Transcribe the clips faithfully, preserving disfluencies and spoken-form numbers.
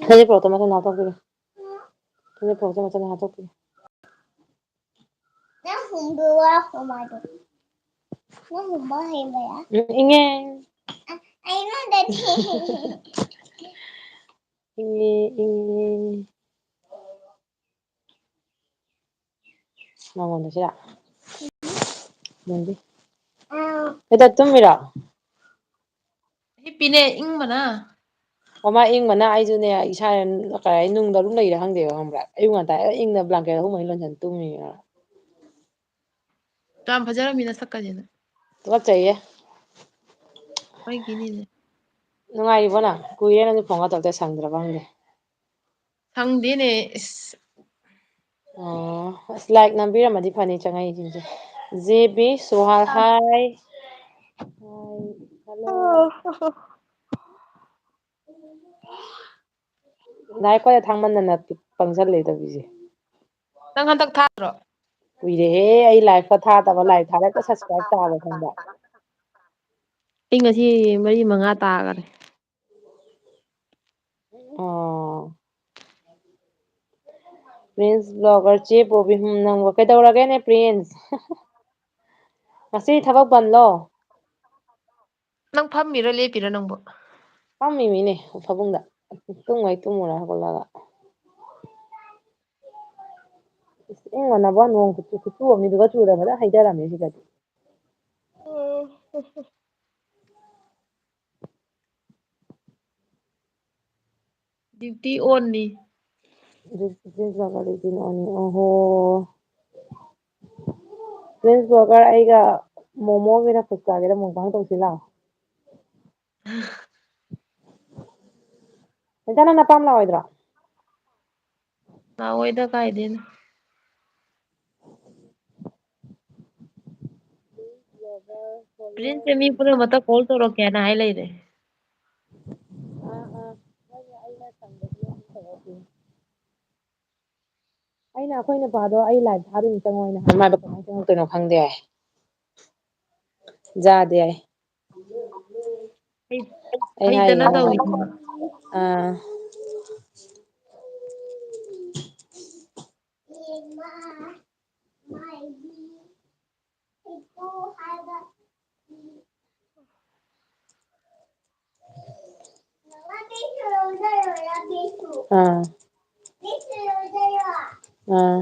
ꯁꯤꯁꯦ ꯄꯨꯔꯛꯇ ꯃꯆꯜ ꯍꯥꯞꯇꯣꯛꯄꯤꯔꯣ꯫ ꯁꯤꯁꯦ ꯄꯨꯔꯛꯇ ꯃꯆꯜ ꯍꯥꯞꯇꯣꯛꯄꯤꯔꯣ꯫ ꯅꯪ ꯍꯨꯝꯕ ꯋꯥ ꯍꯨꯝꯕꯗꯣ꯫ ꯅꯪ ꯍꯨꯝꯕ ꯍꯩꯕ꯭ꯔꯥ? ꯎꯝ, ꯏꯪꯉꯦ꯫ ꯑ-, ꯑꯩꯉꯣꯟꯗꯗꯤ꯫ ꯏꯪꯉꯦ, ꯏꯪꯉꯦ꯫ ꯅꯉꯣꯟꯗ ꯁꯤꯔ? ꯅꯪꯗꯤ? ꯑꯥ꯫ ꯀꯩꯗꯧ ꯇꯨꯝꯃꯤꯔꯣ? ꯍꯤꯞꯄꯤꯅꯦ, ꯏꯪꯕꯅ꯫ ꯃꯃꯥ ꯏꯪꯕꯅ ꯑꯩꯁꯨꯅꯦ, ꯏꯁꯥ ꯀꯩ ꯍꯥꯏ, ꯅꯨꯡꯗ ꯑꯗꯨꯝ ꯂꯩꯔ ꯈꯪꯗꯦꯕ, ꯈꯪꯕ꯭ꯔꯥ? ꯑꯌꯨꯛ ꯉꯟꯇꯥ ꯏꯪꯅ blanket ꯑꯍꯨꯝ ꯃꯔꯤ ꯂꯣꯟꯁꯤꯟ ꯇꯨꯝꯃꯤꯅꯦ꯫ ꯌꯥꯝ ꯐꯖꯔꯝꯃꯤ ꯅꯁꯛꯀꯁꯦ ꯅꯪ꯫ ꯇꯨꯀꯠꯆꯩꯌꯦ꯫ ꯍꯣꯏꯒꯤꯅꯤꯅꯦ꯫ ꯅꯨꯡꯉꯥꯏꯔꯤꯕꯣ ꯅꯪ? ꯀꯨꯏꯔꯦ ꯅꯪꯁꯨ phone ꯒ ꯇꯧꯔꯛꯇ, ꯁꯪꯗ꯭ꯔꯕ ꯈꯪꯗꯦ꯫ ꯁꯪꯗꯦꯅꯦ, ꯏꯁ꯫ ꯑꯣ, ꯑꯁ, like ꯅꯝꯕꯤꯔꯝꯃꯗꯤ ꯐꯅꯤ ꯆꯪꯉꯛꯏꯁꯤꯡꯁꯦ꯫ ꯖꯦ ꯕꯤ ꯁꯣꯍꯥꯜ, ꯑꯥ꯫ Hi꯫ Hi, hello꯫ ꯂꯥꯏ ꯑꯩꯈꯣꯏꯗ ꯊꯥꯡꯃꯟꯗꯅ ꯄꯪꯁꯜꯂꯦ ꯇꯧꯔꯤꯁꯦ꯫ ꯅꯪ ꯍꯟꯗꯛ ꯊꯥꯗ꯭ꯔꯣ? ꯀꯨꯏꯔꯦꯍꯦ, ꯑꯩ live ꯀ ꯊꯥꯗꯕ, live ꯊꯥꯔꯒ subscribe ꯇꯥꯕ ꯈꯪꯕ꯫ ꯑꯩ ꯉꯁꯤ ꯃꯔꯤ ꯃꯉꯥ ꯇꯥꯈꯔꯦ꯫ ꯑꯣ꯫ Prince Vlogger ꯆꯦ ꯕꯣꯕꯤ, ꯍꯨꯝ, ꯅꯪꯕꯨ ꯀꯩꯗꯧꯔꯒꯦꯅꯦ, Prince? ꯉꯁꯤ ꯊꯕꯛ ꯕꯟꯂꯣ? ꯅꯪ ꯐꯝꯃꯤꯔꯣ ꯂꯦꯞꯄꯤꯔꯣ ꯅꯪꯕꯨ? ꯐꯝꯃꯤꯃꯤꯅꯦ ꯐꯃꯨꯡꯗ꯫ ꯇꯨꯝꯉꯩ ꯇꯨꯝꯃꯨꯔ ꯍꯧꯒꯠꯂꯒ꯫ ꯏꯁ, ꯏꯪ ꯃꯅꯕ ꯅꯣꯡ ꯈꯨꯆꯨ, ꯈꯨꯆꯨ ꯑꯃꯅꯤ, ꯑꯗꯨꯒ ꯆꯨꯔꯕꯗ ꯍꯩꯊꯔꯝꯃꯦ ꯁꯤꯗꯗꯤ꯫ Duty on ꯅꯤ꯫ Prince Vlogger duty on ꯅꯤ꯫ ꯑꯣꯍꯣ꯫ Prince Vlogger ꯑꯩꯒ ꯃꯣꯃꯣꯒꯤꯔ ꯐꯨꯆꯀꯥꯒꯤꯔ mukbang ꯇꯧꯁꯤ ꯂꯥꯎ꯫ ꯅꯦꯇꯥ, ꯅꯪ ꯅꯄꯥꯝ ꯂꯥꯛꯑꯣꯏꯗ꯭ꯔꯣ? ꯂꯥꯛꯑꯣꯏꯗ ꯀꯥꯏꯗꯩꯅꯣ꯫ Prince ꯁꯦ ꯃꯤ ꯄꯨꯝꯅꯃꯛꯇ call ꯇꯧꯔꯛꯀꯦꯅ ꯍꯥꯏ ꯂꯩꯔꯦ꯫ ꯑꯥ, ꯑꯥ꯫ ꯍꯣꯏꯅꯦ, ꯑꯩꯅ ꯁꯪꯗꯕꯤ ꯑꯃꯨꯛ ꯇꯧꯔꯛꯇꯣꯏꯅꯤ꯫ ꯑꯩꯅ ꯑꯩꯈꯣꯏ ꯅꯨꯄꯥꯗꯣ ꯑꯩ live ꯊꯥꯗꯣꯏꯅꯤ ꯆꯪꯉꯣ ꯍꯥꯏꯅ ꯍꯥꯏ, ꯃꯥꯗꯣ ꯀꯃꯥꯏꯅ ꯆꯪꯉꯛꯇꯣꯏꯅꯣ ꯈꯪꯗꯦ ꯍꯥꯏ꯫ ꯌꯥꯗꯦ ꯍꯥꯏ꯫ ꯍꯩ-, ꯑꯩ ꯍꯩꯇꯅ ꯍꯥꯏꯔꯤꯅꯦ꯫ ꯇꯧꯔꯤꯅꯤ꯫ ꯑꯥ꯫ ꯑꯥ꯫ ꯑꯥ꯫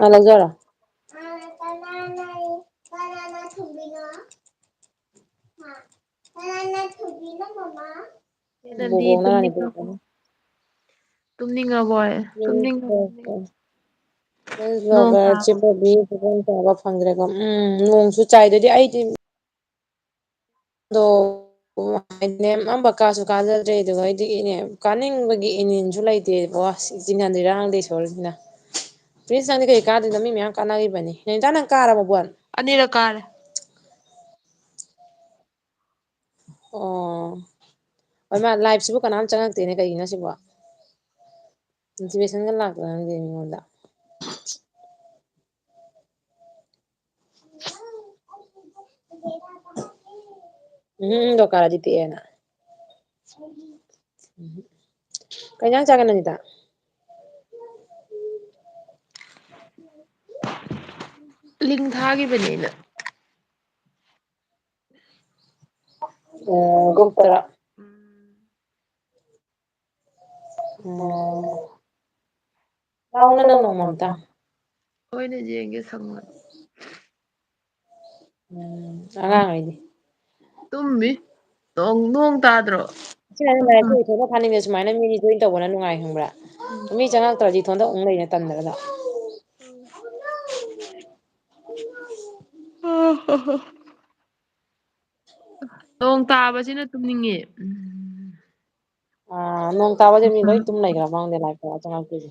ꯑꯥ, ꯂꯧꯖꯔꯣ꯫ ꯅꯪꯗꯤ ꯕꯣꯕꯣꯛꯅ ꯔꯥꯅꯤ ꯇꯨꯝꯅꯤꯡꯉꯕꯣ? ꯄꯤꯔꯛꯄꯅꯤ꯫ ꯇꯨꯝꯅꯤꯡꯉꯕꯣꯏ? ꯇꯨꯝꯅꯤꯡꯉꯕꯣ? ꯅꯪ ꯅꯣꯡ ꯕ꯭ꯂꯣꯒꯔ ꯇꯥ- ꯆꯦ ꯕꯣꯕꯤ ꯐꯖꯅ ꯇꯥꯕ ꯐꯪꯗ꯭ꯔꯦꯀꯣ꯫ ꯎꯝ, ꯅꯣꯡꯁꯨ ꯆꯥꯏꯗꯨꯗꯤ ꯑꯩꯗꯤ꯫ ꯑꯗꯣ ꯍꯥꯏꯗꯤꯅꯦ, ꯑꯝꯕ ꯀꯥꯁꯨ ꯀꯥꯖꯗ꯭ꯔꯦ꯫ ꯑꯗꯨꯒ ꯑꯩꯗꯤ ꯏꯅꯦ, ꯀꯥꯅꯤꯡꯕꯒꯤ ꯏꯅꯤꯟꯁꯨ ꯂꯩꯇꯦꯕꯣ꯫ ꯑꯁ, ꯆꯤꯡꯍꯟꯗ꯭ꯔꯤꯔꯥ ꯈꯪꯗꯦ ꯏꯁꯣꯔꯁꯤꯅ꯫ ꯄ꯭ꯔꯤꯟꯁ, ꯅꯪꯗꯤ ꯀꯩ ꯀꯥꯗꯣꯏꯅꯣ? ꯃꯤ ꯃꯌꯥꯝ ꯀꯥꯟꯅꯈꯤꯕꯅꯤ꯫ ꯅꯦꯅꯤꯇꯥ, ꯅꯪ ꯀꯥꯔꯕ ꯕꯣꯟ? ꯑꯅꯤꯔꯛ ꯀꯥꯔꯦ꯫ ꯑꯣ꯫ ꯍꯣꯏ, ꯃꯥ ꯂꯥꯏꯞꯁꯤꯕꯨ ꯀꯅꯥꯝ ꯆꯪꯉꯛꯇꯦꯅꯦ, ꯀꯩꯒꯤꯅꯣ ꯁꯤꯕꯣ? ꯅꯣꯇꯤꯐꯤꯀꯦꯁꯟꯒ ꯂꯥꯛꯇꯅ ꯈꯪꯗꯦ ꯃꯤꯉꯣꯟꯗ꯫ ꯎꯝ, ꯗꯣꯀꯥꯔꯗꯤ ꯄꯤꯛꯑꯦꯅ꯫ ꯎꯝ꯫ ꯀꯩ ꯏꯟꯖꯥꯡ ꯆꯥꯒꯦ, ꯅꯅꯤꯇꯥ? ꯂꯤꯡ ꯊꯥꯈꯤꯕꯅꯦ ꯑꯩꯅ꯫ ꯑꯣ, ꯒ꯭ꯔꯨꯞꯇꯔꯥ? ꯎꯝ꯫ ꯑꯣ꯫ ꯂꯥꯛꯎꯅ ꯅꯪ ꯅꯣꯡꯃ ꯑꯝꯇ꯫ ꯍꯣꯏꯅꯦ, ꯌꯦꯡꯒꯦ ꯁꯪꯉꯗꯤ꯫ ꯎꯝ, ꯑꯉꯥꯡꯈꯩꯗꯤ? ꯇꯨꯝꯃꯤ꯫ ꯅꯣꯡ, ꯅꯣꯡ ꯇꯥꯗ꯭ꯔꯣ? ꯁꯤ ꯂꯥꯏꯔꯤꯛꯇꯣ ꯏꯊꯣꯛꯑ ꯊꯥꯅꯤꯡꯉꯦ, ꯁꯨꯃꯥꯏꯅ ꯃꯤꯅꯤ join ꯇꯧꯕꯅ ꯅꯨꯡꯉꯥꯏ, ꯈꯪꯕ꯭ꯔꯥ? ꯎꯝ꯫ ꯃꯤ ꯆꯪꯉꯛꯇ꯭ꯔꯗꯤ ꯏꯊꯣꯟꯗ ꯎꯪ ꯂꯩꯅ ꯇꯟꯗꯅ꯫ ꯅꯣꯡ ꯇꯥꯕꯁꯤꯅ ꯇꯨꯝꯅꯤꯡꯉꯦ꯫ ꯎꯝ꯫ ꯑꯥ, ꯅꯣꯡ ꯇꯥꯕꯁꯦ ꯃꯤ ꯂꯣꯏ ꯇꯨꯝ ꯂꯩꯈ꯭ꯔꯕ ꯈꯪꯗꯦ, ꯂꯥꯏꯔꯤꯛ ꯄꯥꯕ ꯆꯪꯉꯛꯇ꯭ꯔꯤꯁꯦ꯫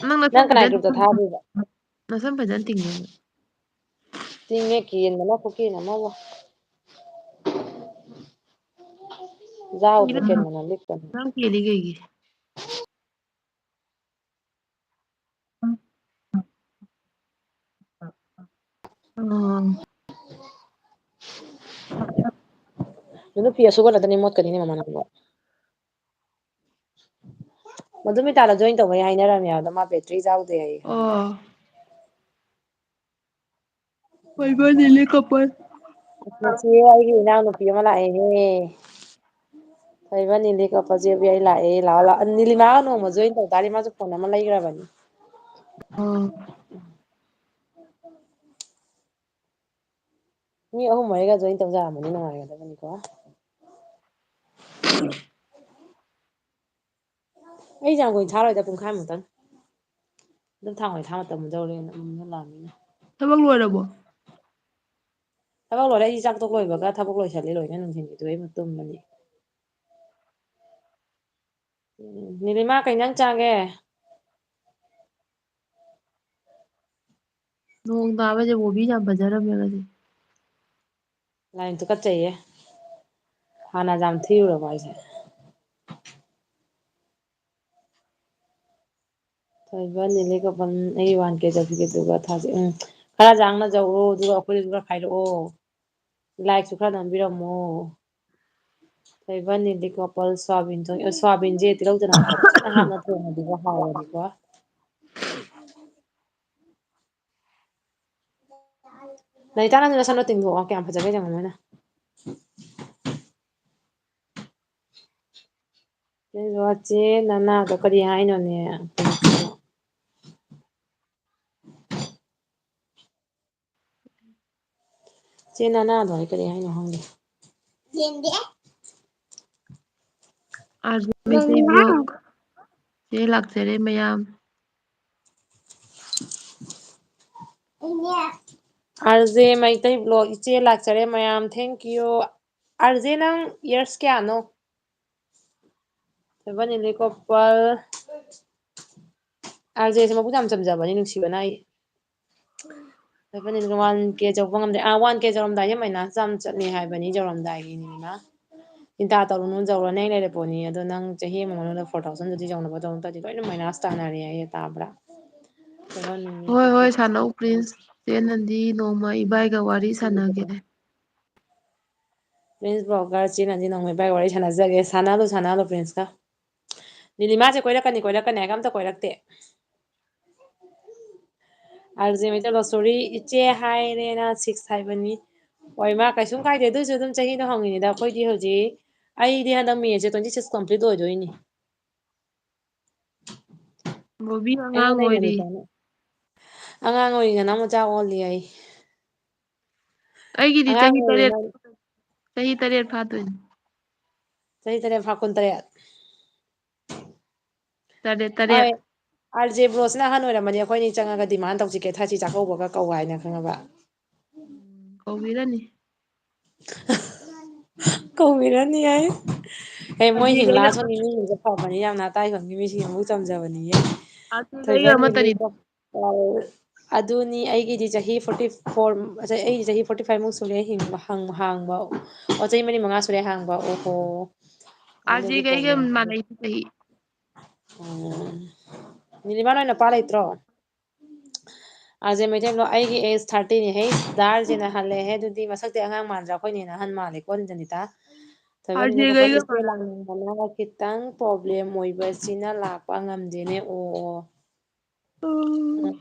ꯅꯪ ꯅꯪ ꯅꯁꯝ ꯀꯅꯥꯏ ꯐꯖꯅ ꯒ꯭ꯔꯨꯞꯇ ꯇꯤꯡꯉꯦ꯫ ꯊꯥꯗꯣꯏꯕ? ꯅꯁꯝ ꯐꯖꯅ ꯇꯤꯡꯉꯦ꯫ ꯇꯤꯡꯉꯦ, ꯀꯦꯟꯗꯅ ꯈꯨꯀꯦꯟ ꯑꯃꯕꯨ꯫ ꯖꯥꯎꯗ ꯀꯦꯟꯗꯅ ꯂꯤꯛꯄꯅꯦ꯫ ꯅꯪ ꯀꯦꯜꯂꯤ ꯀꯩꯒꯤ? ꯎꯝ꯫ ꯅꯨꯄꯤ ꯑꯁꯨꯛ ꯉꯟꯅꯗꯅꯤ ꯃꯣꯠꯀꯅꯤꯅꯦ ꯃꯃꯥꯟꯅꯕ꯫ ꯃꯗꯨ ꯃꯤꯇꯥꯗ join ꯇꯧꯕꯩ ꯍꯥꯏꯅꯔꯝꯃꯦ ꯑꯗꯣ ꯃꯥ battery ꯌꯥꯎꯗꯦ ꯍꯥꯏꯌꯦ꯫ ꯑꯣ꯫ ꯃꯁꯤ ꯑꯩꯒꯤ ꯏꯅꯥꯎꯅꯨꯄꯤ ꯑꯃ ꯂꯥꯛꯑꯦꯍꯦ꯫ ꯊꯣꯏꯕ ꯅꯤꯂꯤ ꯀꯞꯄꯁꯦ ꯑꯩ ꯂꯥꯛꯑꯦ, ꯂꯥꯛꯑꯣ, ꯂꯥꯛꯑꯣ꯫ ꯅꯤꯂꯤꯃꯥꯒ ꯅꯣꯡꯃ join ꯇꯧ ꯇꯥꯔꯗꯤ, ꯃꯥꯁꯨ phone ꯑꯃ ꯂꯩꯈ꯭ꯔꯕꯅꯤ꯫ ꯑꯣ꯫ ꯃꯤ ꯑꯍꯨꯝ ꯃꯔꯤꯒ join ꯇꯧꯖꯔꯛꯑꯝꯕꯅꯤ ꯅꯨꯡꯉꯥꯏꯒꯗꯕꯅꯤꯀꯣ꯫ ꯑꯩ ꯌꯥꯝ ꯀꯨꯏꯅ ꯊꯥꯔꯣꯏꯗ, ꯄꯨꯡꯈꯥꯏꯃꯨꯛꯇꯪ꯫ ꯑꯗꯨꯝ ꯊꯥꯡꯉꯣꯏ ꯊꯥ ꯃꯇꯝ ꯌꯧꯔꯦꯅ ꯑꯃꯨꯛ ꯂꯥꯛꯑꯃꯤꯅ꯫ ꯊꯕꯛ ꯂꯣꯏꯔꯕꯣ? ꯊꯕꯛ ꯂꯣꯏꯔꯦ꯫ ꯑꯩ ꯆꯥꯛ ꯇꯣꯛ ꯂꯣꯏꯕꯒ ꯊꯕꯛ ꯂꯣꯏꯁꯜꯂꯦ ꯂꯣꯏꯅ, ꯅꯨꯡꯊꯤꯟꯒꯤꯗꯨ ꯑꯩ ꯇꯨꯝꯕꯅꯤ꯫ ꯎꯝ, ꯅꯤꯂꯤꯃꯥ ꯀꯩ ꯏꯟꯖꯥꯡ ꯆꯥꯒꯦ? ꯅꯣꯡ ꯇꯥꯕꯁꯦ ꯃꯨꯚꯤ ꯌꯥꯝ ꯐꯖꯔꯝꯃꯦ ꯉꯁꯤ꯫ ꯂꯥꯏ ꯇꯨꯀꯠꯆꯩꯌꯦ꯫ ꯍꯥꯟꯅ ꯌꯥꯝ ꯊꯤꯔꯨꯔꯕ ꯍꯥꯏꯁꯦ꯫ ꯊꯣꯏꯕ ꯅꯤꯂꯤ ꯀꯣꯄꯜ, ꯑꯩ one K ꯆꯠꯄꯤꯒꯦꯗꯨꯒ ꯊꯥꯖꯩ꯫ ꯎꯝ, ꯈꯔ ꯌꯥꯡꯅ ꯌꯧꯔꯣ, ꯑꯗꯨꯒ ꯑꯩꯈꯣꯏꯗꯁꯨ ꯈꯔ ꯈꯥꯏꯔꯛꯑꯣ꯫ Like ꯁꯨ ꯈꯔ ꯅꯝꯕꯤꯔꯝꯃꯣ꯫ ꯊꯣꯏꯕ ꯅꯤꯂꯤ ꯀꯣꯄꯜ ꯁꯣꯌꯥꯕꯤꯟ ꯊꯣꯡꯉꯦ꯫ ꯑꯣ, ꯁꯣꯌꯥꯕꯤꯟꯁꯦ ꯇꯤꯜꯍꯧ ꯆꯅꯝ ꯐꯖꯅ ꯍꯥꯞꯅ ꯊꯣꯡꯉꯗꯤꯀꯣ, ꯍꯥꯎꯕꯅꯤꯀꯣ꯫ ꯂꯂꯤꯇꯥ, ꯅꯪꯁꯨ ꯅꯁꯝꯗꯣ ꯇꯤꯡꯊꯣꯛꯑꯣ, ꯀꯌꯥꯝ ꯐꯖꯒꯦ ꯌꯦꯡꯉꯣ ꯅꯣꯏꯅ꯫ ꯆꯦ ꯅꯅꯥꯗꯣ ꯀꯔꯤ ꯍꯥꯏꯅꯣꯅꯦ? ꯆꯦ ꯅꯅꯥꯗꯣ ꯑꯩ ꯀꯔꯤ ꯍꯥꯏꯅꯣ ꯈꯪꯗꯦ꯫ R J Meitei block. ꯆꯦ ꯂꯥꯛꯆꯔꯦ ꯃꯌꯥꯝ꯫ ꯑꯥꯔ ꯖꯦ ꯃꯩꯇꯩ ꯕ꯭ꯂꯣꯛ, ꯏꯆꯦ ꯂꯥꯛꯆꯔꯦ ꯃꯌꯥꯝ, thank you꯫ ꯑꯥꯔ ꯖꯦ ꯅꯪ years ꯀꯌꯥꯅꯣ? ꯊꯣꯏꯕ ꯅꯤꯂꯤ ꯀꯣꯄꯜ꯫ ꯑꯥꯔ ꯖꯦꯁꯦ ꯃꯕꯨꯛ ꯌꯥꯝ ꯆꯝꯖꯕꯅꯤ, ꯅꯨꯡꯁꯤꯕꯅ ꯑꯩ꯫ ꯊꯣꯏꯕ ꯅꯤꯂꯤ one K ꯌꯧꯕ ꯉꯝꯗꯦ꯫ ꯑꯥ, one K ꯌꯧꯔꯝꯗꯥꯏꯗ ꯃꯥꯏꯅꯁ ꯌꯥꯝ ꯆꯠꯅꯤ ꯍꯥꯏꯕꯅꯤ, ꯌꯧꯔꯝꯗꯥꯏꯒꯤꯅꯤꯅ꯫ ꯆꯤꯟꯇꯥ ꯇꯧꯔꯨꯅꯨ, ꯌꯧꯔꯅꯤ ꯂꯩꯔꯦ ꯄꯣꯠꯅꯤ꯫ ꯑꯗꯣ ꯅꯪ ꯆꯍꯤ ꯑꯃ ꯃꯅꯨꯡꯗ four thousand ꯗꯨꯗꯤ ꯌꯧꯅꯕ ꯇꯧ, ꯅꯠꯇ꯭ꯔꯗꯤ ꯂꯣꯏꯅ ꯃꯥꯏꯅꯁ ꯇꯥꯅꯔꯦ ꯍꯥꯏꯌꯦ, ꯇꯥꯕ꯭ꯔꯥ? ꯊꯣꯏꯕ ꯅꯤꯂꯤ ꯍꯣꯏ, ꯍꯣꯏ, ꯀꯣꯄꯜ꯫ ꯁꯥꯟꯅꯧ ꯄ꯭ꯔꯤꯟꯁ꯫ ꯆꯦꯅꯗꯤ ꯅꯣꯡꯃ ꯏꯕꯥꯏꯒ ꯋꯥꯔꯤ ꯁꯥꯟꯅꯒꯦ꯫ Prince Blogger ꯆꯦꯅꯗꯤ ꯅꯣꯡꯃꯩ ꯄꯥꯏ ꯋꯥꯔꯤ ꯁꯥꯟꯅꯖꯒꯦ꯫ ꯁꯥꯟꯅꯍꯜꯂꯨ, ꯁꯥꯟꯅꯍꯜꯂꯨ, Princeꯀ꯫ ꯅꯤꯂꯤꯃꯥꯁꯦ ꯀꯣꯏꯔꯛꯀꯅꯤ, ꯀꯣꯏꯔꯛꯀꯅꯤ ꯍꯥꯏꯒ ꯑꯝꯇ ꯀꯣꯏꯔꯛꯇꯦ꯫ ꯑꯥꯔ ꯖꯦ ꯃꯩꯇꯩꯂꯣꯟ story ꯏꯆꯦ ꯍꯥꯏꯔꯦꯅ six ꯍꯥꯏꯕꯅꯤ꯫ ꯍꯣꯏ, ꯃꯥ ꯀꯩꯁꯨꯝ ꯀꯥꯏꯗꯦ, ꯑꯗꯨꯏꯁꯨ ꯑꯗꯨꯝ ꯆꯍꯤꯗꯣ ꯍꯪꯉꯤꯅꯤꯗ꯫ ꯑꯩꯈꯣꯏꯗꯤ ꯍꯧꯖꯤꯛ, ꯑꯩꯗꯤ ꯍꯟꯗꯛ ꯃꯦꯁꯦ twenty six complete ꯑꯣꯏꯗꯣꯏꯅꯤ꯫ ꯕꯣꯕꯤ ꯑꯉꯥꯡ ꯑꯩꯉꯣꯟꯗꯩ ꯑꯣꯏꯔꯤ꯫ ꯅꯦꯅꯤꯇꯥꯅ꯫ ꯑꯉꯥꯡ ꯑꯣꯏꯔꯤ, ꯅꯅꯥꯎ ꯃꯆꯥ ꯑꯣꯜꯂꯤ ꯑꯩ꯫ ꯑꯩꯒꯤꯗꯤ ꯑꯉꯥꯡ ꯆꯍꯤ ꯇꯔꯦꯠ, ꯑꯣꯏꯔꯤꯅ ꯆꯍꯤ ꯇꯔꯦꯠ ꯐꯥꯗꯣꯏꯅꯤ꯫ ꯆꯍꯤ ꯇꯔꯦꯠ ꯐꯥ-, ꯀꯨꯟꯇꯔꯦꯠ꯫ ꯇꯔꯦꯠ, ꯇꯔꯦꯠ꯫ ꯍꯣꯏ, ꯑꯥꯔ ꯖꯦ ꯕ꯭ꯔꯣꯁꯤꯅ ꯑꯍꯟ ꯑꯣꯏꯔꯝꯃꯅꯤ, ꯑꯩꯈꯣꯏꯅꯤ ꯆꯪꯉꯒ demand ꯇꯧꯁꯤ, ꯀꯦꯊꯁꯤ ꯆꯥꯛꯀꯧꯕꯒ ꯀꯧ ꯍꯥꯏꯅ, ꯈꯪꯉꯕ? ꯎꯝ, ꯀꯧꯕꯤꯔꯅꯤ꯫ ꯀꯧꯕꯤꯔꯅꯤ ꯍꯥꯏ꯫ ꯍꯦ, ꯃꯣꯏ ꯑꯥꯔ ꯖꯦꯒꯩꯅ ꯍꯤꯡꯂꯥꯁꯨꯅꯤ, ꯃꯤ ꯍꯤꯡꯁꯦ ꯐꯕꯅꯤ ꯌꯥꯝꯅ, ꯑꯇꯥꯏ ꯈꯪꯒꯤ ꯃꯤꯁꯤꯡ ꯑꯃꯨꯛ ꯆꯝꯖꯕꯅꯤꯌꯦ꯫ ꯑꯥꯔ ꯖꯦꯒꯩꯒ ꯊꯣꯏꯕ ꯑꯃꯠꯇꯅꯤ꯫ ꯅꯤꯂꯤꯠ-, ꯑ, ꯑꯗꯨꯅꯤ ꯑꯩꯒꯤꯗꯤ ꯆꯍꯤ forty four, ꯑꯩ ꯆꯍꯤ forty five ꯃꯨꯛ ꯁꯨꯔꯦ ꯍꯤꯡꯕ, ꯍꯪ-, ꯍꯥꯡꯕ꯫ ꯑꯣ, ꯆꯍꯤ ꯃꯔꯤ ꯃꯉꯥ ꯁꯨꯔꯦ ꯍꯥꯡꯕ꯫ ꯑꯣꯍꯣ꯫ ꯑꯗꯨꯗꯤ ꯑꯥꯔ ꯖꯦꯒꯩꯒ ꯄ꯭ꯔꯣꯕ꯭ꯂꯦꯝ ꯂꯩꯇꯦ꯫ ꯃꯥꯟꯅꯩ ꯆꯍꯤ꯫ ꯎꯝ꯫ ꯅꯤꯂꯤꯃꯥ ꯅꯣꯏ ꯅꯄꯥ ꯂꯩꯇ꯭ꯔꯣ? ꯑꯥꯔ ꯖꯦ ꯃꯩꯇꯩꯂꯣꯟ, ꯑꯩꯒꯤ age thirty ꯅꯦ ꯍꯦ, ꯗꯥꯔ ꯖꯦꯅ ꯍꯜꯂꯦ ꯍꯦ, ꯑꯗꯨꯗꯤ ꯃꯁꯛꯇꯤ ꯑꯉꯥꯡ ꯃꯥꯟꯗ꯭ꯔꯥ? ꯑꯩꯈꯣꯏꯅ ꯍꯦꯟꯅ ꯑꯍꯟ ꯃꯥꯜꯂꯦꯀꯣ, ꯅꯤꯇꯥ? ꯊꯣꯏꯕ ꯅꯤꯂꯤꯃꯥ, ꯑꯥꯔ ꯖꯦꯒꯩꯒ ꯏꯁꯇꯦ ꯃꯥꯟꯅꯩ꯫ ꯂꯥꯡꯅꯤꯡꯕꯅ ꯈꯤꯇꯪ problem ꯑꯣꯏꯕꯁꯤꯅ ꯂꯥꯛꯄ ꯉꯝꯗꯦꯅꯦ, ꯑꯣ, ꯑꯣ꯫ ꯎꯝ꯫ ꯎꯝ꯫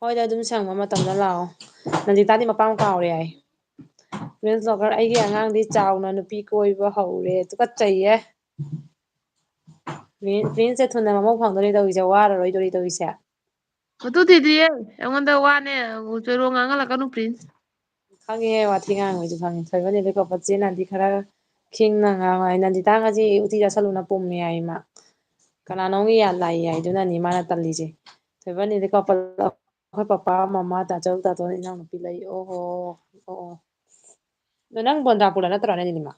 ꯍꯣꯏꯗ, ꯑꯗꯨꯝ ꯁꯪꯕ ꯃꯇꯝꯗ ꯂꯥꯛꯑꯣ꯫ ꯅꯟꯗꯤꯇꯥꯗꯤ ꯃꯄꯥꯝ ꯀꯥꯎꯔꯦ ꯍꯥꯏ꯫ Prince Blogger, ꯑꯩꯒꯤ ꯑꯉꯥꯡꯗꯤ ꯆꯥꯎꯅ ꯅꯨꯄꯤ ꯀꯣꯏꯕ ꯍꯧꯔꯦ꯫ ꯇꯨꯀꯠꯆꯩꯌꯦ꯫ ꯄ꯭ꯔꯤꯟ-, ꯄ꯭ꯔꯤꯟꯁꯁꯦ ꯊꯨꯅ ꯃꯃꯧ ꯐꯪꯗꯣꯔꯤ ꯇꯧꯔꯤꯁꯦ, ꯋꯥꯔꯔꯣꯏꯗꯣꯔꯤ ꯇꯧꯔꯤꯁꯦ꯫ ꯃꯇꯨ ꯊꯤꯗ꯭ꯔꯤꯌꯦ, ꯑꯩꯉꯣꯟꯗ ꯋꯥꯅꯦ, ꯆꯣꯏꯔꯣꯡ ꯉꯥꯡꯍꯜꯂꯛꯀꯅꯨ, ꯄ꯭ꯔꯤꯟꯁ꯫ ꯈꯪꯉꯦ, ꯋꯥꯊꯤ ꯉꯥꯡꯕꯩꯁꯨ ꯈꯪꯉꯦ꯫ ꯊꯣꯏꯕ ꯅꯦꯂꯤꯀꯣ ꯄꯠꯆꯦꯅꯗꯤ ꯈꯔ ꯈꯤꯡꯅ ꯉꯥꯡꯉꯣ ꯍꯥꯏ꯫ ꯅꯟꯗꯤꯇꯥ ꯉꯁꯤ ꯎꯇꯤ ꯆꯥꯁꯜꯂꯨꯅ ꯄꯨꯝꯃꯦ ꯍꯥꯏ ꯃꯥ꯫ ꯀꯅꯥꯅꯣꯝꯒꯤ ꯌꯥ ꯂꯥꯏ ꯌꯥꯏꯗꯨꯅꯅꯤ ꯃꯥꯅ ꯇꯜꯂꯤꯁꯦ꯫ ꯊꯣꯏꯕ ꯅꯦꯂꯤꯀꯣ ꯄꯠ-, ꯑꯩꯈꯣꯏ ꯄꯄꯥ, ꯃꯃꯥ, ꯇꯥꯆꯧ, ꯇꯥꯇꯣꯟ, ꯏꯅꯥꯎꯅꯨꯄꯤ ꯂꯩ꯫ ꯑꯣꯍꯣ, ꯑꯣ, ꯑꯣ꯫ ꯑꯗꯣ ꯅꯪ ꯕꯣꯟꯗ꯭ꯔꯥꯄꯨꯔꯗ ꯅꯠꯇ꯭ꯔꯣꯅꯦ, ꯅꯤꯂꯤꯃꯥ?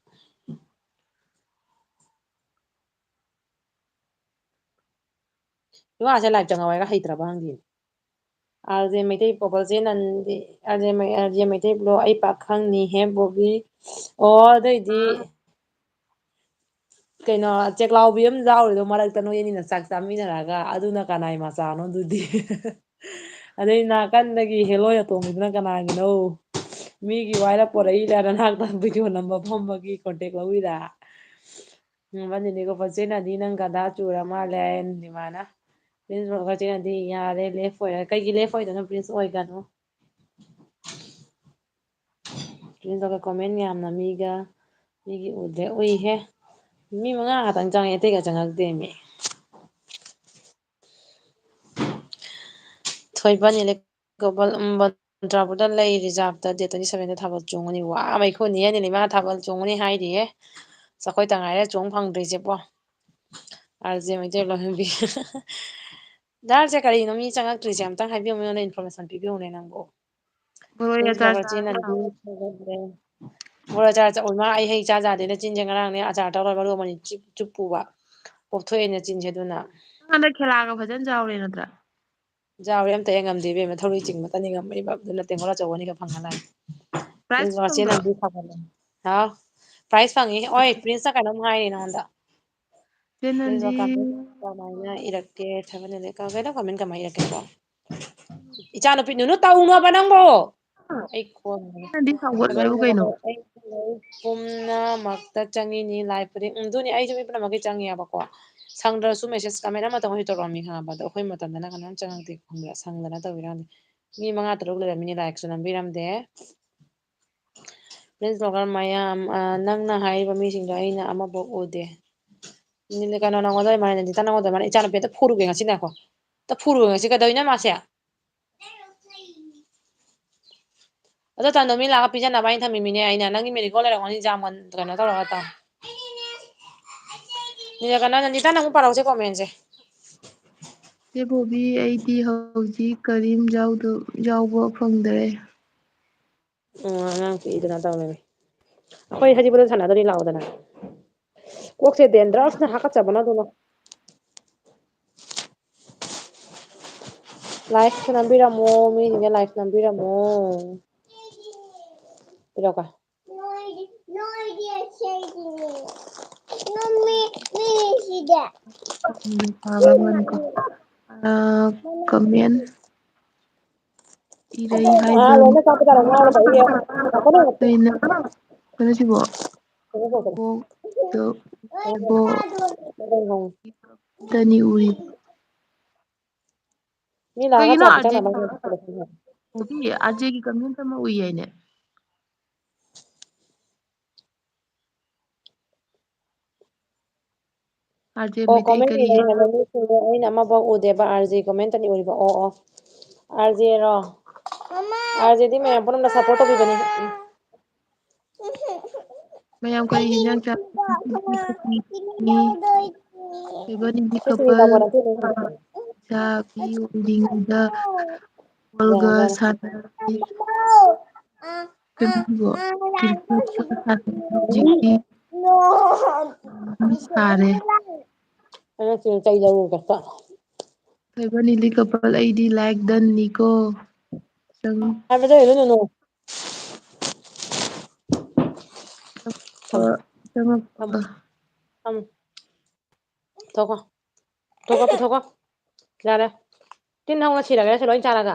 ꯏꯃꯥꯁꯦ live ꯆꯪꯉꯛꯑꯣ ꯍꯥꯏꯔꯒ ꯍꯩꯇ꯭ꯔꯕ ꯈꯪꯗꯦ꯫ ꯑꯥꯔ ꯖꯦ ꯃꯩꯇꯩ ꯄꯣꯄꯜꯁꯦ ꯅꯟꯗꯤ, ꯑꯥꯔ ꯖꯦ ꯃꯩ-, ꯑꯥꯔ ꯖꯦ ꯃꯩꯇꯩ ꯕ꯭ꯂꯣ ꯑꯩ ꯄꯥꯛ ꯈꯪꯅꯤꯍꯦ ꯕꯣꯕꯤ꯫ ꯑꯣ, ꯑꯗꯨꯏꯗꯤ ꯑꯥ꯫ ꯀꯩꯅꯣ, ꯆꯦꯛꯂꯥꯎꯕꯤ ꯑꯃ ꯌꯥꯎꯔꯤꯗꯣ ꯃꯔꯛꯇ ꯅꯣꯏ ꯑꯅꯤꯅ ꯆꯥꯛ ꯆꯥꯃꯤꯟꯅꯔꯒ, ꯑꯗꯨꯅ ꯀꯅꯥꯏ ꯃꯆꯥꯅꯣ ꯑꯗꯨꯗꯤ? ꯑꯗꯩ ꯅꯥꯀꯟꯗꯒꯤ ꯍꯦꯂꯣꯏ ꯑꯇꯣꯡꯕꯤꯗꯨꯅ ꯀꯅꯥꯒꯤꯅꯣ? ꯃꯤꯒꯤ ꯋꯥꯏꯔ ꯄꯣꯔꯛꯏꯔ, ꯅꯅꯥꯛꯇ video ꯅꯝꯕ ꯐꯝꯕꯒꯤ contact ꯂꯧꯏꯔ? ꯎꯝ, ꯑꯗꯨꯅꯤꯀꯣ, ꯄꯟꯆꯦꯅꯗꯤ ꯅꯪ ꯒꯗꯥ ꯆꯨꯔ ꯃꯥꯜꯂꯦ ꯍꯥꯏ ꯅꯤꯂꯤꯃꯥꯅ꯫ Prince ꯄꯟꯆꯦꯅꯗꯤ ꯌꯥꯔꯦ, left ꯑꯣꯏꯔꯦ꯫ ꯀꯩꯒꯤ left ꯑꯣꯏꯗꯣꯏꯅꯣ? Prince ꯑꯣꯏꯒꯅꯨ꯫ Prince ꯇꯧꯔꯒ comment ꯌꯥꯝꯅ ꯃꯤꯒ, ꯃꯤꯒꯤ ꯎꯗꯦ꯫ ꯎꯏꯍꯦ꯫ ꯃꯤ ꯃꯉꯥ ꯈꯛꯇꯪ ꯆꯪꯉꯛꯑꯦ, ꯑꯇꯩꯒ ꯆꯪꯉꯛꯇꯦꯃꯤ꯫ ꯊꯣꯏꯕ ꯅꯤꯂꯤꯀꯣꯕꯜ, ꯎꯝ, ꯕꯟꯗ꯭ꯔꯥꯄꯨꯔꯗ ꯂꯩ, reserve ꯇ date twenty seven ꯗ ꯊꯥꯕꯜ ꯆꯣꯡꯒꯅꯤ꯫ ꯋꯥ, ꯃꯩꯈꯨꯅꯤꯍꯦ, ꯅꯤꯂꯤꯃꯥ ꯊꯥꯕꯜ ꯆꯣꯡꯒꯅꯤ ꯍꯥꯏꯔꯤꯌꯦ꯫ ꯑꯁ, ꯑꯩꯈꯣꯏ ꯇꯉꯥꯏꯔꯦ ꯆꯣꯡ ꯐꯪꯗ꯭ꯔꯤꯁꯦ ꯄꯣ꯫ ꯑꯥꯔ ꯖꯦ ꯃꯩꯇꯩ ꯂꯣꯏꯍꯟꯕꯤ꯫ ꯗꯥꯔꯁꯦ ꯀꯔꯤꯅꯣ ꯃꯤ ꯆꯪꯉꯛꯇ꯭ꯔꯤꯁꯦ? ꯑꯝꯇꯪ ꯍꯥꯏꯕꯤꯌꯨꯅꯦ, ꯑꯩꯉꯣꯟꯗ information ꯄꯤꯕꯤꯌꯨꯅꯦ ꯅꯪꯕꯨ꯫ ꯕꯣꯔꯣꯏ Prince ꯑꯆꯥꯔ ꯆꯥ-, ꯆꯥꯔ ꯆꯥꯎ꯫ ꯃꯣꯔꯣꯛ ꯑꯆꯥꯔ ꯆꯥ-, ꯑꯣꯏꯃꯥ, ꯑꯩ ꯍꯩ ꯆꯥ ꯌꯥꯗꯦꯅ ꯆꯤꯟꯁꯦ ꯉꯔꯥꯡꯅꯦ ꯑꯆꯥꯔ ꯇꯧꯔ ꯃꯔꯨ ꯑꯃꯅꯤ ꯆꯤꯞ-, ꯆꯨꯞꯄꯨꯕ꯫ ꯄꯣꯞꯊꯣꯛꯑꯦꯅ ꯆꯤꯟꯁꯦ ꯑꯗꯨꯅ꯫ ꯅꯪ ꯍꯟꯗꯛ ꯈꯦꯂꯥꯒ ꯐꯖꯅ ꯆꯥꯎꯔꯦ ꯅꯠꯇ꯭ꯔꯥ? ꯆꯥꯎꯔꯦ, ꯑꯝꯇ ꯍꯦꯛ ꯉꯝꯗꯦ ꯏꯕꯦꯝꯃ, ꯊꯧꯔꯤ ꯆꯤꯡꯕꯇꯅꯤ ꯉꯝꯃꯛꯏꯕ꯫ ꯑꯗꯨꯅ ꯇꯦꯡꯒꯣꯠ ꯑꯆꯧꯕ ꯑꯅꯤꯈꯛ ꯐꯪꯉ ꯂꯥꯛꯑꯦ꯫ Prize Prince ꯋꯥꯆꯦ ꯐꯪꯕ꯭ꯔꯣ? ꯅꯪꯗꯤ ꯐꯒꯠꯂꯦ꯫ ꯍꯥꯎ? Prize ꯐꯪꯉꯤ꯫ ꯍꯣꯏ, Prince ꯅ ꯀꯩꯅꯣꯝ ꯍꯥꯏꯔꯤ ꯅꯉꯣꯟꯗ꯫ ꯆꯦ Prince ꯅꯟꯗꯤ꯫ ꯋꯥꯀꯥꯟꯗ ꯀꯃꯥꯏꯅ ꯏꯔꯛꯀꯦ? ꯊꯥꯕꯜ ꯏꯔꯛꯀꯦ? ꯀꯩꯅꯣ comment ꯀꯃꯥꯏꯅ ꯏꯔꯛꯀꯦꯀꯣ? ꯏꯆꯥꯅꯨꯄꯤ ꯅꯨꯅꯨ ꯇꯧꯅꯣꯕ ꯅꯪꯕꯣ꯫ ꯑꯩ ꯈꯣꯟ ꯅꯪꯗꯤ ꯁꯥꯎꯒꯠꯂꯣꯏꯕ ꯀꯩꯅꯣ? ꯑꯩ ꯄꯨꯝꯅꯃꯛꯇ ꯆꯪꯉꯤꯅꯤ ꯂꯥꯏ ꯈꯨꯗꯤꯡ꯫ ꯎꯝ, ꯑꯗꯨꯅꯤ, ꯑꯩꯁꯨ ꯃꯤ ꯄꯨꯝꯅꯃꯛꯀꯤ ꯆꯪꯉꯦꯕꯀꯣ꯫ ꯁꯪꯗ꯭ꯔꯁꯨ message comment ꯑꯃꯇꯪ ꯑꯣꯏꯁꯨ ꯇꯧꯔꯛꯑꯝꯃꯤ ꯈꯪꯉꯕ? ꯑꯗꯣ ꯑꯩꯈꯣꯏ ꯃꯇꯝꯗꯅ ꯀꯅꯥꯝ ꯆꯪꯉꯛꯇꯦ ꯈꯪꯕ꯭ꯔꯥ? ꯁꯪꯗꯅ ꯇꯧꯔꯤꯔꯥ ꯈꯪꯗꯦ꯫ ꯃꯤ ꯃꯉꯥ ꯇꯔꯨꯛ ꯂꯩꯔꯝꯃꯤꯅꯦ, like ꯁꯨ ꯅꯝꯕꯤꯔꯝꯗꯦ꯫ Prince blogger ꯃꯌꯥꯝ, ꯑ, ꯅꯪꯅ ꯍꯥꯏꯔꯤꯕ ꯃꯤꯁꯤꯡꯗꯣ ꯑꯩꯅ ꯑꯃꯐꯥꯎ ꯎꯗꯦ꯫ ꯅꯤꯂꯤꯀꯥꯟꯇ ꯅꯉꯣꯟꯗ ꯑꯣꯏ ꯃꯥꯜꯂꯦ, ꯅꯟꯗꯤꯇꯥ ꯅꯉꯣꯟꯗ ꯑꯣꯏ ꯃꯥꯜꯂꯦ꯫ ꯏꯆꯥꯅꯨꯄꯤ ꯑꯝꯇ ꯐꯨꯔꯨꯒꯦ ꯉꯁꯤ, ꯉꯥꯏꯈꯣ꯫ ꯑꯝꯇ ꯐꯨꯔꯨꯒꯦ ꯉꯁꯤ꯫ ꯀꯩꯗꯧꯔꯤꯅꯣ ꯃꯥꯁꯦ? ꯑꯗꯣ ꯇꯟꯗꯣ ꯃꯤ ꯂꯥꯛꯑꯒ ꯄꯤꯖꯅꯕ ꯍꯥꯏꯅ ꯊꯝꯃꯤꯃꯤꯅꯦ ꯑꯩꯅ꯫ ꯅꯪꯒꯤ ꯃꯦꯔꯤꯒꯣꯜ ꯂꯩꯔꯝꯒꯅꯤ, ꯖꯥꯝꯒ ꯀꯩꯅꯣ ꯇꯧꯔꯒ ꯇꯧ꯫ ꯅꯤꯂꯤꯀꯥꯟꯇ, ꯅꯟꯗꯤꯇꯥ ꯅꯪ ꯑꯃꯨꯛ ꯄꯥꯔꯛꯎꯁꯦ comment ꯁꯦ꯫ ꯆꯦ ꯕꯣꯕꯤ, ꯑꯩꯗꯤ ꯍꯧꯖꯤꯛ ꯀꯔꯤꯝ ꯌꯥꯎꯗ-, ꯌꯥꯎꯕ ꯐꯪꯗ꯭ꯔꯦ꯫ ꯎꯝ, ꯑꯉꯥꯡ ꯄꯤꯛꯏꯗꯨꯅ ꯇꯧꯔꯦ꯫ ꯑꯩꯈꯣꯏ ꯍꯖꯤꯕꯨꯗ ꯁꯥꯟꯅꯗꯣꯔꯤ ꯂꯥꯛꯑꯣꯗꯅ꯫ ꯀꯣꯛꯁꯦ dandruff ꯅ ꯍꯥꯀꯠꯆꯕꯅ ꯑꯗꯨꯅ꯫ Like ꯁꯨ ꯅꯝꯕꯤꯔꯝꯃꯣ, ꯃꯤꯁꯤꯡꯁꯦ like ꯁꯨ ꯅꯝꯕꯤꯔꯝꯃꯣ꯫ ꯄꯤꯔꯛꯑꯣꯀꯣ꯫ ꯃꯤ, ꯃꯤ ꯁꯤꯗ꯫ ꯑ, comment꯫ ꯏꯔꯩ ꯍꯥꯏꯕ ꯑꯥ, ꯂꯣꯏꯅ ꯀꯥꯞꯄ ꯇꯥꯔꯦ, ꯉꯥꯎꯔꯕ ꯑꯩꯗꯤ꯫ ꯀꯩꯅꯣ ꯁꯤꯕꯣ? ꯀꯩꯅꯣ ꯇꯧꯕꯅꯦ꯫ ꯕꯣꯛ, ꯕꯣꯛ, ꯕꯣꯛ꯫ ꯇꯅꯤ ꯎꯔꯤ꯫ ꯃꯤ ꯂꯥꯛꯑꯒ ꯀꯩꯒꯤꯅꯣ ꯆꯥ ꯄꯤꯊꯛꯅꯕ ꯑꯥꯔꯖꯦꯒꯤ, ꯍꯥꯏꯅ ꯈꯜꯂꯦ꯫ ꯍꯧꯖꯤꯛ ꯑꯥꯔꯖꯦꯒꯤ comment ꯑꯃ ꯎꯏ ꯍꯥꯏꯅꯦ꯫ ꯑꯥꯔꯖꯦ ꯑꯣ, ꯃꯩꯇꯩ comment ꯀꯔꯤ ꯏꯔꯦ ꯍꯥꯏꯕ ꯃꯤꯁꯤꯡꯗꯣ ꯑꯩꯅ ꯑꯃꯐꯥꯎ ꯎꯗꯦꯕ, ꯑꯥꯔꯖꯦ comment ꯑꯅꯤ ꯎꯔꯤꯕ꯫ ꯑꯣ, ꯑꯣ꯫ ꯑꯥꯔꯖꯦꯔꯣ? ꯑꯥꯔꯖꯦꯗꯤ ꯃꯌꯥꯝ ꯄꯨꯝꯅꯃꯛꯅ support ꯇꯧꯕꯤꯕꯅꯤ꯫ ꯃꯌꯥꯝ ꯀꯔꯤ ꯍꯤꯟꯖꯥꯡ ꯆꯥ-, ꯊꯣꯏꯕ ꯅꯤꯡꯊꯤ ꯁꯤ ꯁꯨꯅꯤꯇꯥ ꯀꯄꯜ ꯀꯣꯟꯅ ꯁꯤ ꯂꯩꯔꯦ꯫ ꯆꯥꯕꯤ ꯑꯣꯏꯔꯤꯉꯩꯗ ꯕꯣꯜꯒ ꯌꯥꯔꯦ, ꯌꯥꯔꯦ꯫ ꯁꯥꯟꯅꯔꯤ꯫ ꯀꯩꯅꯣ ꯁꯤꯕꯣ? ꯀ꯭ꯔꯤꯀꯦꯠꯀ ꯁꯥꯟꯅꯔꯤ꯫ ꯍꯧꯖꯤꯛꯇꯤ ꯁꯥꯔꯦ꯫ ꯑꯩꯅ ꯁꯤ ꯆꯩ ꯂꯧꯔꯨꯒꯦ꯫ ꯊꯣꯏꯕ ꯅꯤꯡꯊꯤ ꯀꯄꯜ, ꯑꯩꯗꯤ like done ꯅꯤꯀꯣ꯫ ꯆꯪ- ꯍꯥꯏꯕꯗꯣ ꯍꯦꯜꯂꯨ ꯅꯨꯅꯨ꯫ ꯊꯝꯃꯣ꯫ ꯆꯪꯉꯛꯄ꯫ ꯊꯝꯃꯣ꯫ ꯊꯝꯃꯣ꯫ ꯊꯣꯛꯈꯣ꯫ ꯊꯣꯛꯈꯣ, ꯄꯨꯊꯣꯛꯈꯣ꯫ ꯌꯥꯔꯦ꯫ ꯇꯤꯟ ꯍꯧꯅ ꯁꯤꯔꯒꯦ ꯁꯤ ꯂꯣꯏ ꯆꯥꯔꯒ꯫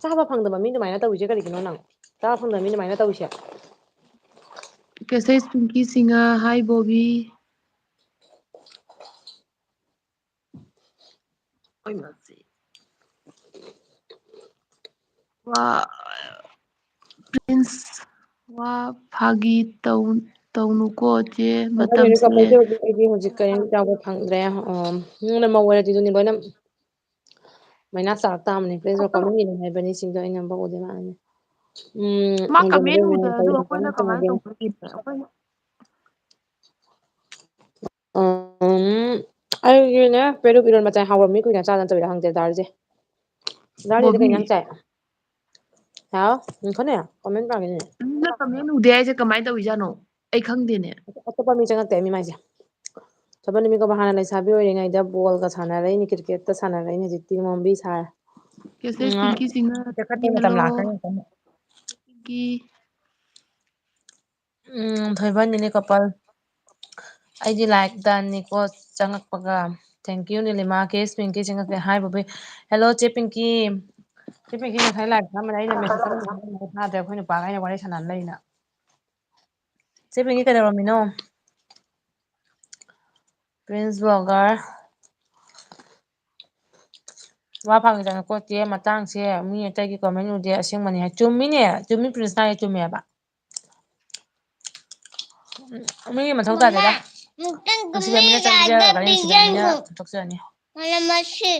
ꯆꯥꯕ ꯐꯪꯗꯕ ꯃꯤ ꯑꯗꯨꯃꯥꯏꯅ ꯇꯧꯔꯤꯁꯦ ꯀꯔꯤꯒꯤꯅꯣ ꯅꯪ? ꯆꯥꯕ ꯐꯪꯗꯕ ꯃꯤ ꯑꯗꯨꯃꯥꯏꯅ ꯇꯧꯔꯤꯁꯦ? ꯀꯦꯁꯦꯁ ꯄꯤꯡꯀꯤ ꯁꯤꯡꯍ, hi ꯕꯣꯕꯤ꯫ ꯑꯣꯏ ꯃꯥꯁꯦ꯫ ꯋꯥ, ꯄ꯭ꯔꯤꯟꯁ, ꯋꯥ ꯐꯥꯒꯤ ꯇꯧ-, ꯇꯧꯅꯨꯀꯣ ꯆꯦ, ꯃꯇꯝꯁꯦ꯫ ꯑꯩꯗꯤ ꯍꯧꯖꯤꯛ ꯀꯔꯤꯝ ꯆꯥꯕ ꯐꯪꯗ꯭ꯔꯦ꯫ ꯑꯣ, ꯅꯪꯅ ꯃꯧ ꯑꯣꯏꯔꯗꯤ ꯑꯗꯨꯅꯤ ꯂꯣꯏꯅ ꯃꯩꯅꯥ ꯆꯥꯔꯛ ꯇꯥꯕꯅꯤ꯫ ꯄ꯭ꯔꯤꯟꯁ ꯀꯃꯦꯟ ꯏꯅ ꯍꯥꯏꯕꯅꯤ ꯁꯤꯡꯗꯣ ꯑꯩꯅ ꯑꯝꯕ ꯎꯗꯦ ꯃꯥꯅꯤ꯫ ꯎꯝ, ꯃꯥ ꯑꯗꯨꯅ comment ꯎꯗꯦ, ꯀꯔꯤ ꯑꯗꯨ ꯑꯩꯈꯣꯏꯅ ꯍꯥꯏꯕꯅꯣ ꯀꯃꯥꯏꯅ ꯈꯪꯗꯦ꯫ ꯇꯧꯕꯒꯤꯅꯣ? ꯑꯩꯈꯣꯏꯅ ꯎꯝ, ꯑꯩꯒꯤꯅꯦ, ꯄꯦꯔꯨꯛ ꯏꯔꯣꯟꯕ ꯆꯥꯏ꯫ ꯍꯥꯎꯔꯝꯃꯤ, ꯀꯨꯏꯅ ꯆꯥꯗꯅ ꯇꯧꯔꯤꯔꯥ ꯈꯪꯗꯦ, ꯗꯥꯜꯁꯦ꯫ ꯗꯥꯜꯁꯤꯗꯤ ꯀꯩ ꯕꯣꯕꯤ꯫ ꯏꯟꯖꯥꯡ ꯆꯥꯏ? ꯍꯥꯎ, ꯉꯥꯏꯈꯣꯅꯦ, comment ꯄꯥꯒꯦꯅꯦ꯫ ꯃꯤꯅ comment ꯎꯗꯦ ꯍꯥꯏꯁꯦ ꯀꯃꯥꯏꯅ ꯇꯧꯔꯤꯖꯥꯠꯅꯣ? ꯑꯩ ꯈꯪꯗꯦꯅꯦ꯫ ꯑꯇꯣꯞꯄ ꯃꯤ ꯆꯪꯉꯛꯇꯦ, ꯃꯤ ꯃꯥꯏꯁꯦ꯫ ꯊꯕꯛ ꯅꯨꯃꯤꯠꯀꯣ ꯍꯥꯟꯅ ꯂꯩꯁꯥꯕꯤ ꯑꯣꯏꯔꯤꯉꯩꯗ ꯕꯣꯜꯒ ꯁꯥꯟꯅꯔꯛꯏꯅꯤ, ꯀ꯭ꯔꯤꯀꯦꯠꯇ ꯁꯥꯟꯅꯔꯛꯏꯅꯅꯤ, ꯍꯧꯖꯤꯛꯇꯤ ꯃꯣꯝꯕꯤ ꯁꯥꯔꯦ꯫ ꯀꯦꯁꯦꯁ ꯎꯝ, ꯄꯤꯡꯀꯤ ꯁꯤꯡꯍ, ꯆꯠꯈꯠꯄ ꯃꯇꯝ hello꯫ ꯂꯥꯛꯀꯅꯤ꯫ ꯄꯤꯡꯀꯤ꯫ ꯎꯝ, ꯊꯣꯏꯕ ꯅꯤꯂꯤ ꯀꯄꯜ꯫ ꯑꯩꯗꯤ like done ꯅꯤꯀꯣ ꯆꯪꯉꯛꯄꯒ꯫ Thank you ꯅꯤꯂꯤꯃꯥ, ꯀꯦꯁ ꯄꯤꯡꯀꯤ ꯆꯪꯉꯛꯄꯒ꯫ Hi Bobby. Hello ꯆꯦ ꯄꯤꯡꯀꯤ꯫ ꯆꯦ ꯄꯤꯡꯀꯤ ꯉꯁꯥꯏ live ꯊꯥꯔꯝꯕꯅꯦ, ꯑꯩꯅ message ꯑꯃ ꯊꯥꯔꯝꯕꯅꯦ, ꯊꯥꯗ꯭ꯔꯦ, ꯑꯩꯈꯣꯏ ꯅꯨꯄꯥꯒ ꯑꯩꯅ ꯋꯥꯔꯤ ꯁꯥꯟꯅ ꯂꯩꯅ꯫ ꯆꯦ ꯄꯤꯡꯀꯤ ꯀꯩꯗꯧꯔꯝꯃꯤꯅꯣ? Prince Blogger꯫ ꯋꯥ ꯐꯥꯒꯤ ꯇꯧꯅꯤꯀꯣ ꯆꯦ, ꯃꯇꯥꯡꯁꯦ ꯃꯤ ꯑꯇꯩꯒꯤ comment ꯎꯗꯦ, ꯑꯁꯦꯡꯕꯅꯤ ꯍꯥꯏ꯫ ꯆꯨꯝꯃꯤꯅꯦ, ꯆꯨꯝꯃꯤ, ꯄ꯭ꯔꯤꯟꯁꯅ ꯍꯥꯏ ꯆꯨꯝꯃꯦꯕ꯫ ꯎꯝ, ꯃꯤꯒꯤ ꯃꯊꯧ ꯇꯥꯗꯦꯗ꯫ ꯃꯃꯥ, ꯑꯃꯨꯛꯇꯪ ꯅꯨꯡꯁꯤꯕ ꯃꯤꯅ ꯀꯨꯝꯍꯩ ꯆꯪꯖꯔꯒꯅꯤ, ꯂꯥꯛꯑꯒ ꯅꯨꯡꯁꯤꯕ ꯃꯤꯅ ꯄꯤꯖꯔꯤꯕꯨ꯫ ꯊꯣꯛꯆꯔꯅꯤ꯫ ꯃꯅꯝ ꯃꯁꯤ꯫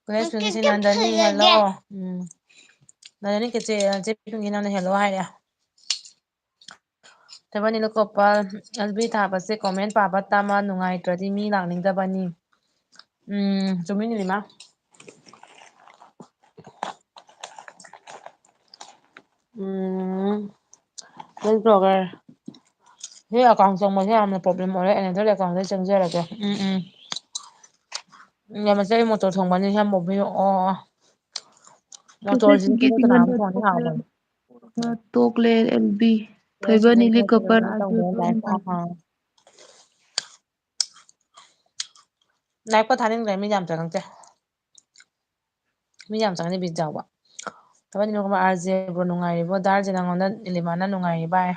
ꯀꯣꯂꯦꯖ ꯑꯃꯨꯛꯇꯪ ꯄꯨꯟꯁꯤ ꯅꯟꯗꯅꯤ ꯆꯨꯞꯊꯣꯛꯆꯒꯦ꯫ ꯍꯦꯜꯂꯣ꯫ ꯎꯝ꯫ ꯅꯟꯗꯅꯤ ꯀꯦꯆꯦ, ꯆꯦ ꯄꯤꯡꯀꯤ ꯅꯪꯅ ꯍꯦꯜꯂꯣ ꯍꯥꯏꯔꯦ꯫ ꯊꯣꯏꯕ ꯅꯤꯂꯨꯀꯣꯄꯜ, L B ꯊꯥꯕꯁꯦ comment ꯄꯥꯕ ꯇꯝꯃ, ꯅꯨꯡꯉꯥꯏꯇ꯭ꯔꯗꯤ ꯃꯤ ꯂꯥꯛꯅꯤꯡꯗꯕꯅꯤ꯫ ꯎꯝ, ꯆꯨꯝꯃꯤ ꯅꯤꯂꯤꯃꯥ꯫ ꯎꯝ, Prince Blogger꯫ ꯁꯤ account ꯆꯪꯕꯁꯦ ꯌꯥꯝꯅ problem ꯑꯣꯏꯔꯦ, another account ꯇ ꯆꯪꯖꯔꯒꯦ꯫ ꯎꯝ, ꯎꯝ꯫ ꯎꯝ, ꯌꯥꯝ ꯃꯆꯦ, ꯑꯩ ꯃꯣꯇꯣꯔ ꯊꯣꯡꯕꯅꯤ, ꯁꯦꯝ ꯄꯣꯛꯄꯤꯌꯨ꯫ ꯑꯣ, ꯑꯣ꯫ ꯃꯣꯇꯣꯔꯁꯤꯗꯤ ꯀꯅꯥ ꯊꯣꯡꯉꯗꯤ ꯍꯥꯎꯕꯅꯤ? ꯇꯣꯛꯂꯦ, L B꯫ ꯊꯣꯏꯕ ꯅꯤꯂꯤ ꯀꯣꯄꯔ ꯇꯧꯗꯅ live ꯊꯥ ꯐꯥ-꯫ Live ꯀ ꯊꯥꯅꯤꯡꯗ꯭ꯔꯦ, ꯃꯤ ꯌꯥꯝ ꯆꯪꯉꯛꯇꯦ꯫ ꯃꯤ ꯌꯥꯝ ꯆꯪꯉꯗꯤ ꯕꯤꯠ ꯌꯥꯎꯕ꯫ ꯊꯣꯏꯕ ꯅꯤꯂꯤ ꯀꯣꯄꯔ, R J bro ꯅꯨꯡꯉꯥꯏꯔꯤꯕꯣ? ꯗꯥ R J ꯅꯉꯣꯟꯗ ꯅꯤꯂꯤꯃꯥꯅ ꯅꯨꯡꯉꯥꯏꯔꯤ ꯚꯥꯏ꯫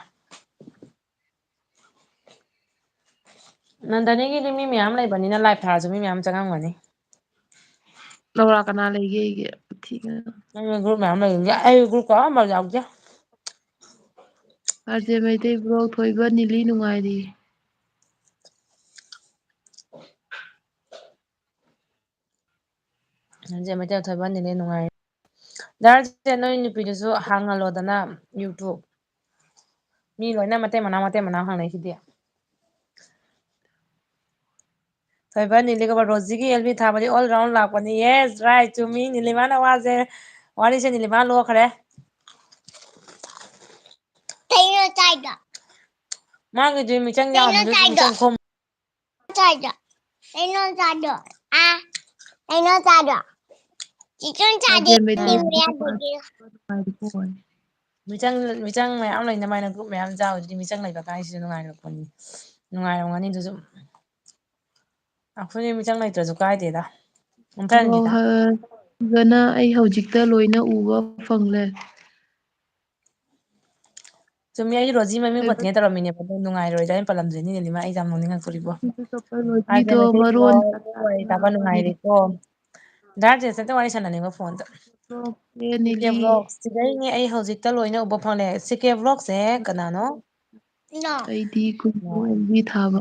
ꯅꯟꯗꯅꯤꯒꯤꯗꯤ ꯃꯤ ꯃꯌꯥꯝ ꯂꯩꯕꯅꯤꯅ live ꯊꯥꯔꯁꯨ ꯃꯤ ꯃꯌꯥꯝ ꯆꯪꯉꯝꯒꯅꯤ꯫ ꯂꯧꯔꯥ ꯀꯅꯥ ꯂꯩꯒꯦ ꯑꯩꯒꯤ? ꯊꯤꯒ꯫ ꯅꯪꯒꯤ group ꯃꯌꯥꯝ ꯂꯩꯕꯅꯤꯅ ꯑꯩ group ꯀ ꯑꯃ ꯌꯥꯎꯗꯦ꯫ R J ꯃꯩꯇꯩ bro, ꯊꯣꯏꯕ ꯅꯤꯂꯤ ꯅꯨꯡꯉꯥꯏꯔꯤ꯫ ꯅꯟꯖꯦ ꯃꯩꯇꯩ ꯊꯣꯏꯕ ꯅꯤꯂꯤ ꯅꯨꯡꯉꯥꯏꯔꯤ꯫ ꯗꯥ ꯔꯥꯖꯦꯟ, ꯅꯣꯏ ꯅꯨꯄꯤꯗꯨꯁꯨ ꯍꯥꯡꯍꯜꯂꯣꯗꯅ YouTube꯫ ꯃꯤ ꯂꯣꯏꯅ ꯃꯇꯩ ꯃꯅꯥꯎ, ꯃꯇꯩ ꯃꯅꯥꯎ ꯍꯥꯡꯅꯩꯁꯤꯗꯤ꯫ ꯊꯣꯏꯕ ꯅꯤꯂꯤ ꯀꯣꯄꯔ, ꯔꯣꯖꯤꯒꯤ L B ꯊꯥꯕꯗꯤ all round ꯂꯥꯛꯄꯅꯤ꯫ Yes, right, ꯆꯨꯝꯃꯤ꯫ ꯅꯤꯂꯤꯃꯥꯅ ꯋꯥꯁꯦ, ꯋꯥꯔꯤꯁꯦ ꯅꯤꯂꯤꯃꯥ ꯂꯣꯛꯈ꯭ꯔꯦ꯫ ꯀꯩꯅꯣ ꯆꯥꯏꯗꯣ? ꯃꯥꯒꯤꯗꯤ ꯃꯤꯆꯪ ꯀꯩꯅꯣ ꯌꯥꯝꯕꯗꯨꯗꯤ ꯆꯥꯏꯗꯣ? ꯃꯤꯆꯪ ꯈꯣꯝ-꯫ ꯆꯥꯏꯗꯣ? ꯀꯩꯅꯣ ꯆꯥꯏꯗꯣ? ꯑꯥ, ꯀꯩꯅꯣ ꯆꯥꯏꯗꯣ? ꯆꯤꯛꯀꯟ ꯆꯥꯗꯦ꯫ ꯔꯥꯖꯦꯟ ꯃꯩꯇꯩ ꯁꯤꯡꯕ ꯌꯥꯗ꯭ꯔꯗꯤ꯫ ꯃꯤꯆꯪ, ꯃꯤꯆꯪ ꯃꯌꯥꯝ ꯂꯩꯅ ꯃꯥꯏꯅ group ꯃꯌꯥꯝ ꯆꯥꯎꯔꯤꯗꯨꯗꯤ, ꯃꯤꯆꯪ ꯂꯩꯕ ꯀꯥꯏꯁꯤꯁꯨ ꯅꯨꯡꯉꯥꯏꯔꯛꯄꯅꯤ꯫ ꯅꯨꯡꯉꯥꯏꯔꯝꯒꯅꯤ ꯑꯗꯨꯁꯨ꯫ ꯑꯩꯈꯣꯏꯗꯤ ꯃꯤꯆꯪ ꯂꯩꯇ꯭ꯔꯁꯨ ꯀꯥꯏꯗꯦꯗ꯫ ꯑꯣꯟꯊꯍꯟꯈꯤꯗ꯫ ꯍꯣꯏ, ꯍꯣꯏ꯫ ꯐꯖꯅ ꯑꯩ ꯍꯧꯖꯤꯛꯇ ꯂꯣꯏꯅ ꯎꯕ ꯐꯪꯂꯦ꯫ ꯆꯨꯝꯃꯤ, ꯑꯩ ꯔꯣꯖꯤ ꯃꯃꯤꯡ ꯄꯟꯒꯦ ꯇꯧꯔꯝꯃꯤꯅꯦꯕ, ꯑꯗꯣ ꯅꯨꯡꯉꯥꯏꯔꯣꯏꯗ꯭ꯔꯥ ꯍꯥꯏꯅ ꯄꯜꯂꯝꯗ꯭ꯔꯤꯅꯤꯅꯦ, ꯅꯤꯃꯥ, ꯑꯩ ꯌꯥꯝ ꯅꯣꯛꯅꯤꯡꯉꯛꯇꯣꯔꯤꯕꯣ꯫ ꯅꯨꯄꯤꯗꯣ ꯑꯥꯔꯖꯦ ꯃꯔꯣꯟ ꯃꯩꯇꯩꯒꯤꯗꯣ ꯋꯥꯔꯤ ꯇꯥꯕ ꯅꯨꯡꯉꯥꯏꯔꯦꯀꯣ꯫ ꯗꯥ ꯑꯥꯔꯖꯦꯁꯦ ꯑꯝꯇ ꯋꯥꯔꯤ ꯁꯥꯟꯅꯅꯤꯡꯕ ꯐꯣꯟꯗ꯫ ꯁꯤ ꯀꯦ ꯕ꯭ꯂꯣꯛ, ꯁꯤꯗꯩꯅꯦ ꯑꯩ ꯍꯧꯖꯤꯛꯇ ꯂꯣꯏꯅ ꯎꯕ ꯐꯪꯂꯦ꯫ ꯁꯤ ꯀꯦ ꯕ꯭ꯂꯣꯛꯁꯦ ꯀꯅꯥꯅꯣ? ꯑꯩꯗꯤ ꯀꯨꯟ ꯊꯥꯕ꯫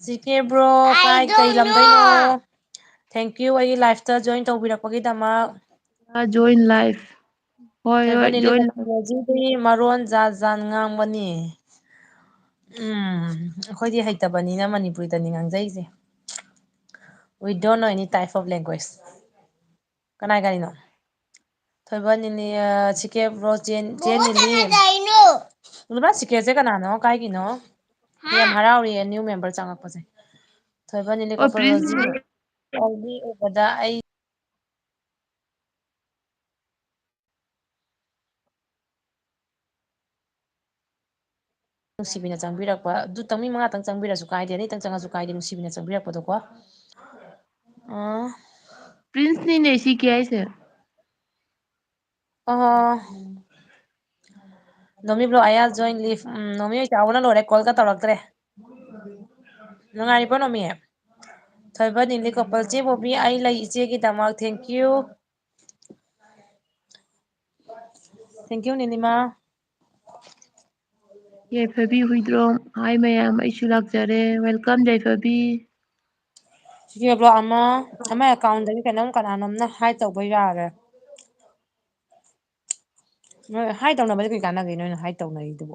ꯁꯤ ꯀꯦ ꯕ꯭ꯔꯣ, ꯀꯥꯏ, ꯀꯩ ꯂꯝꯗꯩꯅꯣ? Thank you, ꯑꯩꯒꯤ ꯂꯥꯏꯐꯇ join ꯇꯧꯕꯤꯔꯛꯄꯒꯤꯗꯃꯛ꯫ Join live. ꯍꯣꯏ, ꯍꯣꯏ, ꯊꯣꯏꯕ ꯅꯤꯂꯤꯠ join live. ꯇꯦꯛꯅꯣꯂꯣꯖꯤꯗꯤ ꯃꯔꯣꯟ ꯖꯥꯠ ꯖꯥꯠ ꯉꯥꯡꯕꯅꯤ꯫ ꯎꯝ, ꯑꯩꯈꯣꯏꯗꯤ ꯍꯩꯇꯕꯅꯤꯅ ꯃꯅꯤꯄꯨꯔꯤꯗꯅꯤ ꯉꯥꯡꯖꯩꯁꯦ꯫ We don't know any type of language. ꯀꯅꯥꯏ ꯒꯥꯔꯤꯅꯣ? ꯊꯣꯏꯕ ꯅꯤꯂꯤ, ꯑ, ꯁꯤ ꯀꯦ ꯕ꯭ꯔꯣ, ꯆꯦꯟ, ꯆꯦꯟ ꯅꯤꯂꯤ꯫ ꯀꯅꯥꯏ ꯒꯥꯔꯤꯅꯣ? ꯂꯨꯕ, ꯁꯤ ꯀꯦꯁꯦ ꯀꯅꯥꯅꯣ? ꯀꯥꯏꯒꯤꯅꯣ? ꯍꯥ? ꯌꯥꯝ ꯍꯔꯥꯎꯔꯤꯌꯦ, new member ꯆꯪꯉꯛꯄꯁꯦ꯫ ꯊꯣꯏꯕ ꯅꯤꯂꯤ ꯑꯣ, ꯀꯣꯄꯔ ꯄ꯭ꯔꯤꯟꯁ ꯔꯣꯖꯤ꯫ ꯅꯤꯂꯤ꯫ ꯀꯣꯜꯒꯤ ꯎꯕꯗ ꯑꯩ ꯅꯨꯡꯁꯤꯕꯤꯅ ꯆꯪꯕꯤꯔꯛꯄ, ꯑꯗꯨꯇꯪ ꯃꯤ ꯃꯉꯥꯇꯪ ꯆꯪꯕꯤꯔꯁꯨ ꯀꯥꯏꯗꯦ, ꯑꯅꯤꯇꯪ ꯆꯪꯉꯁꯨ ꯀꯥꯏꯗꯦ, ꯅꯨꯡꯁꯤꯕꯤꯅ ꯆꯪꯕꯤꯔꯛꯄꯗꯣꯀꯣ꯫ ꯑꯥ꯫ ꯄ꯭ꯔꯤꯟꯁꯅꯤꯅꯦ ꯁꯤ ꯀꯦ ꯍꯥꯏꯁꯦ꯫ ꯑꯣꯍꯣ꯫ ꯅꯣꯃꯤ ꯕ꯭ꯂꯣ ꯑꯌꯥ join live꯫ ꯎꯝ, ꯅꯣꯃꯤ ꯍꯣꯏ ꯆꯥꯎꯕꯅ ꯂꯣꯏꯔꯦ, ꯀꯣꯜꯒ ꯇꯧꯔꯛꯇ꯭ꯔꯦ꯫ ꯅꯨꯡꯉꯥꯏꯔꯤꯕꯣ ꯅꯣꯃꯤ? ꯊꯣꯏꯕ ꯅꯤꯂꯤ ꯀꯣꯄꯜ꯫ ꯆꯦ ꯕꯣꯕꯤ, ꯑꯩ ꯂꯩ ꯏꯆꯦꯒꯤꯗꯃꯛ, thank you꯫ Thank you, ꯅꯤꯂꯤꯃꯥ꯫ Yaiphabi Huidrom, hi ꯃꯌꯥꯝ, ꯑꯩꯁꯨ ꯂꯥꯛꯆꯔꯦ꯫ Welcome, ꯌꯥꯏꯐꯕꯤ꯫ ꯁꯤ ꯀꯦ ꯕ꯭ꯂꯣꯛ ꯑꯃ, ꯑꯃ accountꯗꯒꯤ ꯀꯩꯅꯣꯝ ꯀꯅꯥꯅꯣꯝꯅ hide ꯇꯧꯕ ꯌꯥꯔꯦ꯫ ꯅꯣꯏ hide ꯇꯧꯅꯕꯗꯤ ꯀꯩ ꯀꯥꯟꯅꯒꯦ, ꯅꯣꯏꯅ hide ꯇꯧꯅꯔꯤꯗꯨꯕꯨ?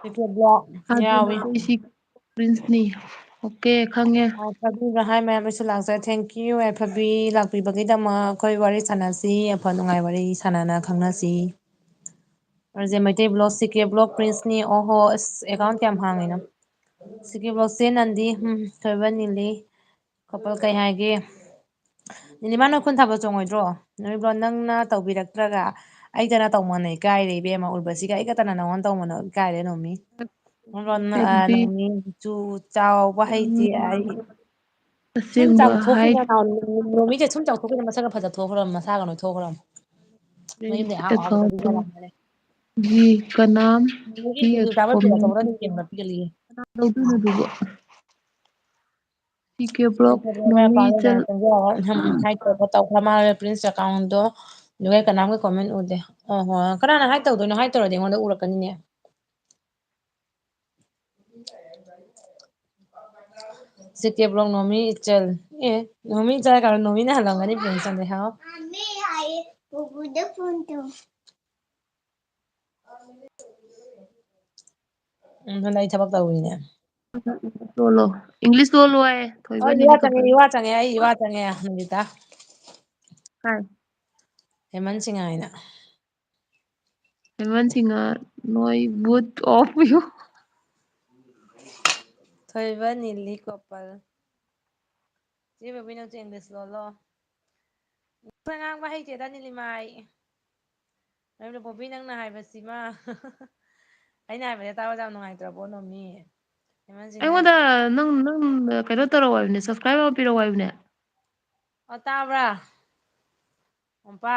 ꯁꯤ ꯀꯦ ꯕ꯭ꯂꯣꯛ ꯌꯥꯎꯏ꯫ ꯑꯩ ꯁꯤ ꯄ꯭ꯔꯤꯟꯁꯅꯤ꯫ Okay, ꯈꯪꯉꯦ꯫ ꯑ, ꯊꯥꯕꯤꯕ hi ꯃꯌꯥꯝ ꯑꯃꯁꯨ ꯂꯥꯛꯆꯔꯦ꯫ Thank you, ꯌꯥꯏꯐꯕꯤ, ꯂꯥꯛꯄꯤꯕꯒꯤꯗꯃꯛ꯫ ꯑꯩꯈꯣꯏ ꯋꯥꯔꯤ ꯁꯥꯟꯅꯁꯤ, ꯑꯐ ꯅꯨꯡꯉꯥꯏ ꯋꯥꯔꯤ ꯁꯥꯟꯅꯅ ꯈꯪꯅꯁꯤ꯫ ꯑꯥꯔꯖꯦ ꯃꯩꯇꯩ ꯕ꯭ꯂꯣꯛ, ꯁꯤ ꯀꯦ ꯕ꯭ꯂꯣꯛ, ꯄ꯭ꯔꯤꯟꯁꯅꯤ꯫ ꯑꯣꯍꯣ, ꯑꯁ, account ꯀꯌꯥꯝ ꯍꯥꯡꯉꯤꯅꯣ? ꯁꯤ ꯀꯦ ꯕ꯭ꯂꯣꯛ, ꯆꯦ ꯅꯟꯗꯤ, ꯎꯝ, ꯊꯣꯏꯕ ꯅꯤꯂꯤ꯫ ꯀꯣꯄꯜ ꯀꯩ ꯍꯥꯏꯒꯦ? ꯅꯤꯂꯤꯃꯥ, ꯅꯣꯏ ꯈꯨꯟ ꯊꯥꯕꯜ ꯆꯣꯡꯉꯣꯏꯗ꯭ꯔꯣ? ꯅꯣꯏ ꯕ꯭ꯂꯣꯛ, ꯅꯪꯅ ꯇꯧꯕꯤꯔꯛꯇ꯭ꯔꯒ ꯑꯩꯗꯅ ꯇꯧꯃꯟꯅ ꯏꯀꯥꯏꯔꯦ ꯏꯕꯦꯝꯃ, ꯎꯔꯕꯁꯤꯒ ꯑꯩ ꯈꯛꯇꯅ ꯅꯪꯉꯣꯟꯗ ꯇꯧꯃꯟꯅ ꯏꯀꯥꯏꯔꯦ ꯅꯣꯃꯤ꯫ ꯅꯣꯃꯤ, ꯑ, ꯅꯣꯃꯤ, ꯆꯨ ꯆꯥꯎꯕ ꯍꯩꯇꯦ ꯑꯩ꯫ ꯁꯨꯝ ꯑꯁꯦꯡꯕ ꯍꯥꯏ꯫ ꯆꯥꯎꯊꯣꯛꯈꯤꯅ ꯅꯣꯃꯤꯁꯦ ꯁꯨꯝ ꯆꯥꯎꯊꯣꯛꯈꯤꯅ ꯃꯁꯛꯅ ꯐꯖꯊꯣꯛꯈ꯭ꯔꯕ, ꯃꯁꯥꯒ ꯅꯣꯏꯊꯣꯛꯈ꯭ꯔꯕ꯫ ꯃꯌꯨꯝꯗ ꯑꯍꯥꯎ ꯑꯍꯥꯎꯕ ꯆꯥꯕꯤꯗꯅ ꯂꯥꯛꯑꯝꯕꯅꯦ꯫ ꯒꯤ ꯀꯅꯥꯝ ꯅꯣꯃꯤꯒꯤ ꯄꯤ ꯁꯤꯡꯖꯨ ꯆꯥꯕ ꯐꯤꯔꯣꯜ ꯑꯆꯧꯕꯗ ꯑꯗꯨꯝ ꯌꯦꯡꯕ ꯄꯤꯒꯜꯂꯤꯌꯦ꯫ ꯀꯅꯥ ꯂꯧꯗꯣꯏꯅꯣ ꯑꯗꯨꯕꯨ? P K block ꯅꯣꯃꯤ ꯏꯆꯜ꯫ ꯍꯥꯏ ꯇꯧꯔꯒ ꯇꯧꯈ꯭ꯔ ꯃꯥꯜꯂꯦ ꯄ꯭ꯔꯤꯟꯁ ꯑꯦꯀꯥꯎꯟꯗꯣ꯫ ꯑꯗꯨꯒ ꯀꯅꯥꯝꯒꯤ ꯀꯣꯃꯦꯟ ꯎꯗꯦ꯫ ꯑꯣ ꯍꯣ, ꯀꯅꯥꯅ ꯍꯥꯏ ꯇꯧꯗꯣꯏꯅꯣ? ꯍꯥꯏ ꯇꯧꯔꯗꯤ ꯑꯩꯉꯣꯟꯗ ꯎꯔꯛꯀꯅꯤꯅꯦ꯫ ꯁꯤ ꯀꯦ ꯕ꯭ꯂꯣꯛ ꯅꯣꯃꯤ ꯏꯆꯜ꯫ ꯑꯦ, ꯅꯣꯃꯤ ꯏꯆꯜ ꯍꯥꯏꯔ ꯅꯣꯃꯤꯅ ꯍꯜꯂꯝꯒꯅꯤ ꯄ꯭ꯔꯤꯟꯁ ꯆꯟꯗ꯭ꯔꯦ ꯍꯥꯎ꯫ ꯎꯝ, ꯍꯟꯗꯛ ꯑꯩ ꯊꯕꯛ ꯇꯧꯔꯤꯅꯦ꯫ ꯂꯣꯜꯂꯣ꯫ ꯏꯪꯂꯤꯁ ꯂꯣꯜꯂꯣ ꯍꯥꯏꯌꯦ꯫ ꯑꯣ, ꯊꯣꯏꯕ ꯏꯋꯥ ꯅꯤꯂꯤ ꯆꯪꯉꯦ, ꯀꯄꯜ꯫ ꯏꯋꯥ ꯆꯪꯉꯦ, ꯑꯩ ꯏꯋꯥ ꯆꯪꯉꯦ, ꯅꯟꯗꯤꯇꯥ꯫ ꯍꯥꯏ꯫ ꯍꯦꯃꯟ ꯁꯤꯡ ꯍꯥꯏꯅ꯫ ꯍꯦꯃꯟ ꯁꯤꯡꯅ ꯅꯣꯏ ꯕꯨꯠ of you. Thoiba Nili couple. ꯆꯦ ꯕꯦꯕꯤ, ꯅꯪꯁꯨ ꯏꯪꯂꯤꯁ ꯂꯣꯜꯂꯣ꯫ ꯏꯪꯂꯤꯁ ꯉꯥꯡꯕ ꯍꯩꯇꯦꯗ, ꯅꯤꯂꯤꯃꯥꯏ꯫ ꯃꯔꯝꯗꯤ ꯕꯣꯕꯤ, ꯅꯪꯅ ꯍꯥꯏꯕꯁꯤꯃ ꯑꯩꯅ ꯍꯥꯏꯕꯗ ꯇꯥꯕꯗ ꯌꯥꯝ ꯅꯨꯡꯉꯥꯏꯇ꯭ꯔꯕꯣ, ꯅꯣꯃꯤ? ꯍꯦꯃꯟ ꯁꯤꯡ ꯑꯩꯉꯣꯟꯗ ꯍꯥꯏꯔꯤꯁꯦ꯫ ꯅꯪ, ꯅꯪ ꯀꯩꯅꯣ ꯇꯧꯔꯛꯑꯣ ꯍꯥꯏꯕꯅꯦ, subscribe ꯑꯃ ꯄꯤꯔꯛꯑꯣ ꯍꯥꯏꯕꯅꯦ꯫ ꯑꯣ, ꯇꯥꯕ꯭ꯔꯥ? ꯑꯣꯝꯄꯥ,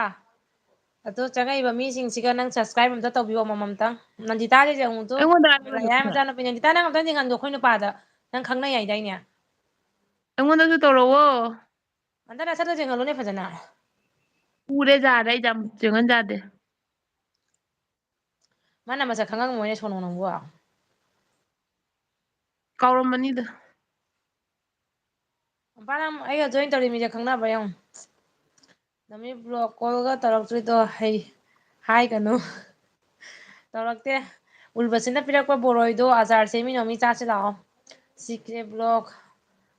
ꯑꯗꯣ ꯆꯪꯉꯛꯏꯕ ꯃꯤꯁꯤꯡꯁꯤꯒ ꯅꯪ subscribe ꯑꯝꯇ ꯇꯧꯕꯤꯌꯣ, ꯑꯃꯃꯝꯇꯪ꯫ ꯅꯟꯗꯤꯇꯥꯁꯦ ꯑꯃꯨꯛꯇꯨ ꯃꯌꯥꯏ ꯃꯆꯥꯅꯨꯄꯤ ꯅꯟꯗꯤꯇꯥ, ꯅꯪ ꯑꯝꯇ ꯌꯦꯡꯍꯟꯗꯣ, ꯑꯩꯈꯣꯏ ꯅꯨꯄꯥꯗ꯫ ꯅꯪ ꯈꯪꯅꯩ ꯍꯥꯏꯗꯥꯏꯅꯦ? ꯑꯩꯉꯣꯟꯗꯁꯨ ꯇꯧꯔꯛꯑꯣ꯫ ꯑꯝꯇ ꯅꯁꯛꯇꯣ ꯌꯦꯡꯍꯜꯂꯨꯅꯦ ꯐꯖꯅ꯫ ꯎꯔꯦ, ꯌꯥꯔꯦ, ꯑꯩ ꯌꯥꯝ ꯌꯦꯡꯍꯟ ꯌꯥꯗꯦ꯫ ꯃꯥꯅ ꯃꯁꯛ ꯈꯪꯉꯝꯃꯣꯏꯅꯦ, ꯁꯣꯅꯣ ꯅꯪꯕꯨ꯫ ꯀꯥꯎꯔꯝꯃꯅꯤꯗ꯫ ꯃꯄꯥꯅ ꯑꯃꯨꯛ ꯑꯩꯒ join ꯇꯧꯔꯤ ꯃꯤꯁꯦ ꯈꯪꯅꯕ꯭ꯔꯥ ꯌꯦꯡꯉꯨ꯫ ꯅꯃꯤ block callꯒ ꯇꯧꯔꯛꯇ꯭ꯔꯤꯗꯣ ꯍꯩ-, ꯍꯥꯏꯒꯅꯨ꯫ ꯇꯧꯔꯛꯇꯦ꯫ ꯎꯔꯕꯁꯤꯅ ꯄꯤꯔꯛꯄ ꯕꯣꯔꯣꯏꯗꯣ ꯑꯆꯥꯔ ꯁꯦꯝꯃꯤ, ꯅꯃꯤ ꯆꯥꯁꯤ ꯂꯥꯛꯑꯣ꯫ Secret block꯫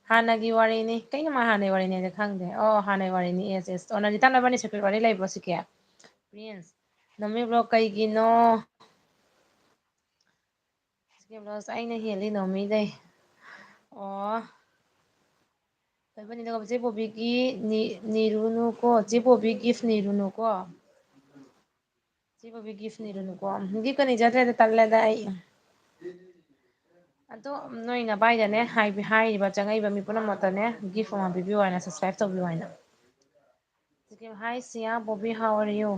ꯍꯥꯟꯅꯒꯤ ꯋꯥꯔꯤꯅꯤ꯫ ꯀꯩꯅꯣ ꯃꯥ ꯍꯥꯟꯅꯩ ꯋꯥꯔꯤꯅꯤ ꯍꯥꯏꯁꯦ? ꯈꯪꯗꯦ꯫ ꯑꯣ, ꯍꯥꯟꯅꯩ ꯋꯥꯔꯤꯅꯤ꯫ Yes, yes꯫ ꯑꯣ, ꯅꯟꯗꯤꯇꯥ ꯅꯕꯥꯅꯤ secret ꯋꯥꯔꯤ ꯂꯩꯕ꯭ꯔꯣ, ꯁꯤꯀꯦ? ꯄ꯭ꯔꯤꯟꯁ, ꯅꯃꯤ block ꯀꯩꯒꯤꯅꯣ? Secret block ꯑꯩꯅ ꯍꯦꯜꯂꯤ ꯅꯃꯤꯗꯩ꯫ ꯑꯣ꯫ ꯊꯣꯏꯕꯅꯤꯅ ꯆꯦ ꯕꯣꯕꯤꯒꯤ ꯅꯤ-, ꯅꯤꯔꯨꯅꯨꯀꯣ꯫ ꯆꯦ ꯕꯣꯕꯤ gift ꯅꯤꯔꯨꯅꯨꯀꯣ꯫ ꯆꯦ ꯕꯣꯕꯤ gift ꯅꯤꯔꯨꯅꯨꯀꯣ꯫ Gift ꯀ ꯅꯤꯖꯗ꯭ꯔꯦꯗ, ꯇꯜꯂꯦꯗ ꯑꯩ꯫ ꯑꯗꯣ ꯅꯣꯏ ꯅꯚꯥꯏꯗꯅꯦ ꯍꯥꯏꯕꯤ-, ꯍꯥꯏꯔꯤꯕ ꯆꯪꯉꯛꯏꯕ ꯃꯤ ꯄꯨꯝꯅꯃꯛꯇꯅꯦ gift ꯑꯃ ꯄꯤꯕꯤꯌꯨ ꯍꯥꯏꯅ, subscribe ꯇꯧꯕꯤꯌꯨ ꯍꯥꯏꯅ꯫ ꯁꯤꯀꯤꯝ, hi ꯁꯤꯌꯥ Bobby, how are you?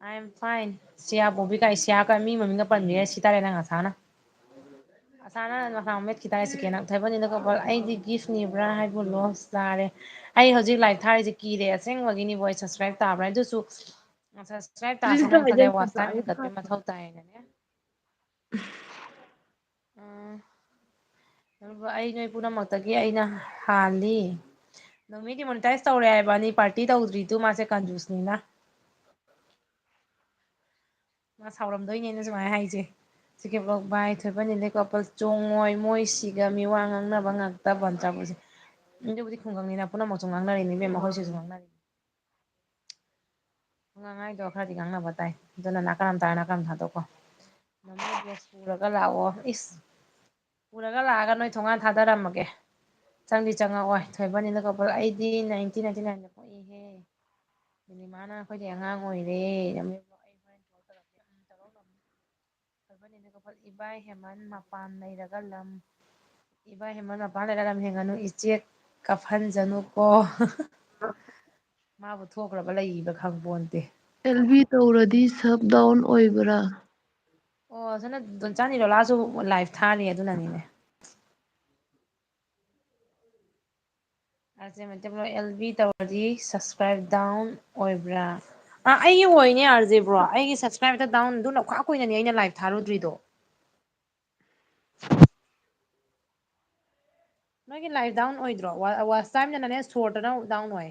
I am fine꯫ ꯁꯤꯌꯥ ꯕꯣꯕꯤ ꯀꯥꯏ, ꯁꯤꯌꯥ ꯀꯥꯏ ꯃꯤ ꯃꯃꯤꯡꯒ ꯄꯟꯕꯤꯔꯦ, ꯁꯤ ꯇꯥꯔꯦ ꯅꯪ ꯑꯁꯥꯅ꯫ ꯑꯁꯥꯅ ꯃꯁꯥ ꯃꯦꯠꯈꯤ ꯇꯥꯔꯦ ꯁꯤꯀꯦ ꯅꯪ꯫ ꯊꯣꯏꯕ ꯅꯤꯂꯀꯃꯜ, ꯑꯩꯗꯤ gift ꯅꯤꯕ꯭ꯔꯥ ꯍꯥꯏꯕꯨ loss ꯆꯥꯔꯦ꯫ ꯑꯩ ꯍꯧꯖꯤꯛ live ꯊꯥꯔꯤꯁꯦ ꯀꯤꯔꯦ, ꯑꯁꯦꯡꯕꯒꯤꯅꯤꯕꯣ꯫ ꯑꯩ subscribe ꯇꯥꯕ꯭ꯔꯥ? ꯑꯗꯨꯁꯨ subscribe ꯇꯥꯁꯟꯅꯕ ꯈꯜꯂꯦ, watch time ꯍꯦꯟꯒꯠꯄꯩ ꯃꯊꯧ ꯇꯥꯏꯅꯅꯦ꯫ ꯎꯝ꯫ ꯑꯗꯨꯕꯨ ꯑꯩ ꯅꯣꯏ ꯄꯨꯝꯅꯃꯛꯇꯒꯤ ꯑꯩꯅ ꯍꯥꯜꯂꯤ꯫ ꯅꯨꯃꯤꯠ demonetize ꯇꯧꯔꯦ ꯍꯥꯏꯕꯅꯤ, party ꯇꯧꯗ꯭ꯔꯤꯗꯨ ꯃꯥꯁꯦ ꯀꯟꯖꯨꯁꯅꯤꯅ꯫ ꯃꯥ ꯁꯥꯎꯔꯝꯗꯣꯏꯅꯦꯅ ꯁꯨꯃꯥꯏꯅ ꯍꯥꯏꯁꯦ꯫ ꯁꯤꯀꯦ ꯕ꯭ꯂꯣꯛ ꯕꯥꯏ ꯊꯣꯏꯕ ꯅꯤꯂꯦ ꯀꯣꯄꯜ ꯆꯣꯡꯉꯣꯏ, ꯃꯣꯏ ꯁꯤꯒ ꯃꯤ ꯋꯥ ꯉꯥꯡꯅꯕ ꯉꯥꯛꯇ ꯕꯟ ꯆꯥꯕꯁꯦ꯫ ꯑꯗꯨꯕꯨꯗꯤ ꯈꯨꯡꯒꯪꯅꯤꯅ ꯄꯨꯝꯅꯃꯛꯁꯨ ꯉꯥꯡꯅꯔꯤꯅꯤ ꯏꯕꯦꯝꯃ, ꯑꯩꯈꯣꯏ ꯁꯤꯁꯨ ꯉꯥꯡꯅꯔꯤꯅꯤ꯫ ꯉꯥꯡꯉꯥꯏꯗꯣ ꯈꯔꯗꯤ ꯉꯥꯡꯅꯕ ꯇꯥꯏ꯫ ꯑꯗꯨꯅ ꯅꯥꯀꯔꯝ ꯇꯥꯔ ꯅꯥꯀꯔꯝ ꯊꯥꯗꯣꯛꯀꯣ꯫ ꯅꯃꯣ ꯕ꯭ꯂꯣꯛꯁ ꯄꯨꯔꯒ ꯂꯥꯛꯑꯣ꯫ ꯏꯁ! ꯄꯨꯔꯒ ꯂꯥꯛꯑꯒ ꯅꯣꯏ ꯊꯣꯡꯒꯥꯟ ꯊꯥꯗꯔꯝꯃꯒꯦ꯫ ꯆꯪꯗꯤ ꯆꯪꯉꯛꯑꯣꯏ꯫ ꯊꯣꯏꯕ ꯅꯤꯂꯀꯃꯜ, ꯑꯩꯗꯤ nineteen ninety-nine ꯗ ꯄꯣꯛꯏꯍꯦ꯫ ꯅꯤꯂꯤꯃꯥꯅ ꯑꯩꯈꯣꯏꯗꯤ ꯑꯉꯥꯡ ꯑꯣꯏꯔꯦ꯫ ꯅꯃꯣ ꯕ꯭ꯂꯣꯛ, ꯑꯩ ꯍꯣꯔꯦꯟ call ꯇꯧꯔꯛꯀꯦ꯫ ꯎꯝ, ꯇꯧꯔꯛꯑꯣ, ꯇꯧꯔꯛꯑꯣ꯫ ꯊꯣꯏꯕ ꯅꯤꯂꯀꯃꯜ, ꯏꯕꯥꯏ ꯍꯦꯃꯟ ꯃꯄꯥꯟ ꯂꯩꯔꯒ ꯂꯝ꯫ ꯏꯕꯥꯏ ꯍꯦꯃꯟ ꯃꯄꯥꯟ ꯂꯩꯔꯒ ꯂꯝ ꯍꯦꯟꯒꯅꯨ꯫ ꯏꯆꯦ ꯀꯥꯞꯍꯟꯖꯅꯨꯀꯣ꯫ ꯃꯥꯕꯨ ꯊꯣꯛꯈ꯭ꯔꯕ ꯂꯩꯔꯤꯕ ꯈꯪꯄꯣꯟꯇꯦ꯫ ꯑꯦꯜ ꯕꯤ ꯇꯧꯔꯗꯤ shut down ꯑꯣꯏꯕ꯭ꯔꯥ? ꯑꯣ, ꯑꯁꯣꯝꯅ ꯗꯣꯟꯆꯥ ꯅꯤꯔꯣꯂꯥꯁꯨ live ꯊꯥꯔꯤ, ꯑꯗꯨꯅꯅꯤꯅꯦ꯫ ꯑꯥꯔ ꯖꯦ ꯃꯩꯇꯩꯃꯌꯨ ꯑꯦꯜ ꯕꯤ ꯇꯧꯔꯗꯤ subscribe down ꯑꯣꯏꯕ꯭ꯔꯥ? ꯑꯥ, ꯑꯩꯒꯤ ꯑꯣꯏꯅꯦ, ꯑꯥꯔ ꯖꯦ ꯕ꯭ꯔꯣ꯫ ꯑꯩꯒꯤ subscribe ꯍꯦꯛꯇ down, ꯑꯗꯨꯅ ꯈ꯭ꯋꯥꯏ ꯀꯨꯏꯅꯅꯤ ꯑꯩꯅ live ꯊꯥꯔꯨꯗ꯭ꯔꯤꯗꯣ꯫ ꯅꯣꯏꯒꯤ live down ꯑꯣꯏꯗ꯭ꯔꯣ? ꯋꯥ-, watch time ꯅꯅꯦ short ꯅ down ꯑꯣꯏ꯫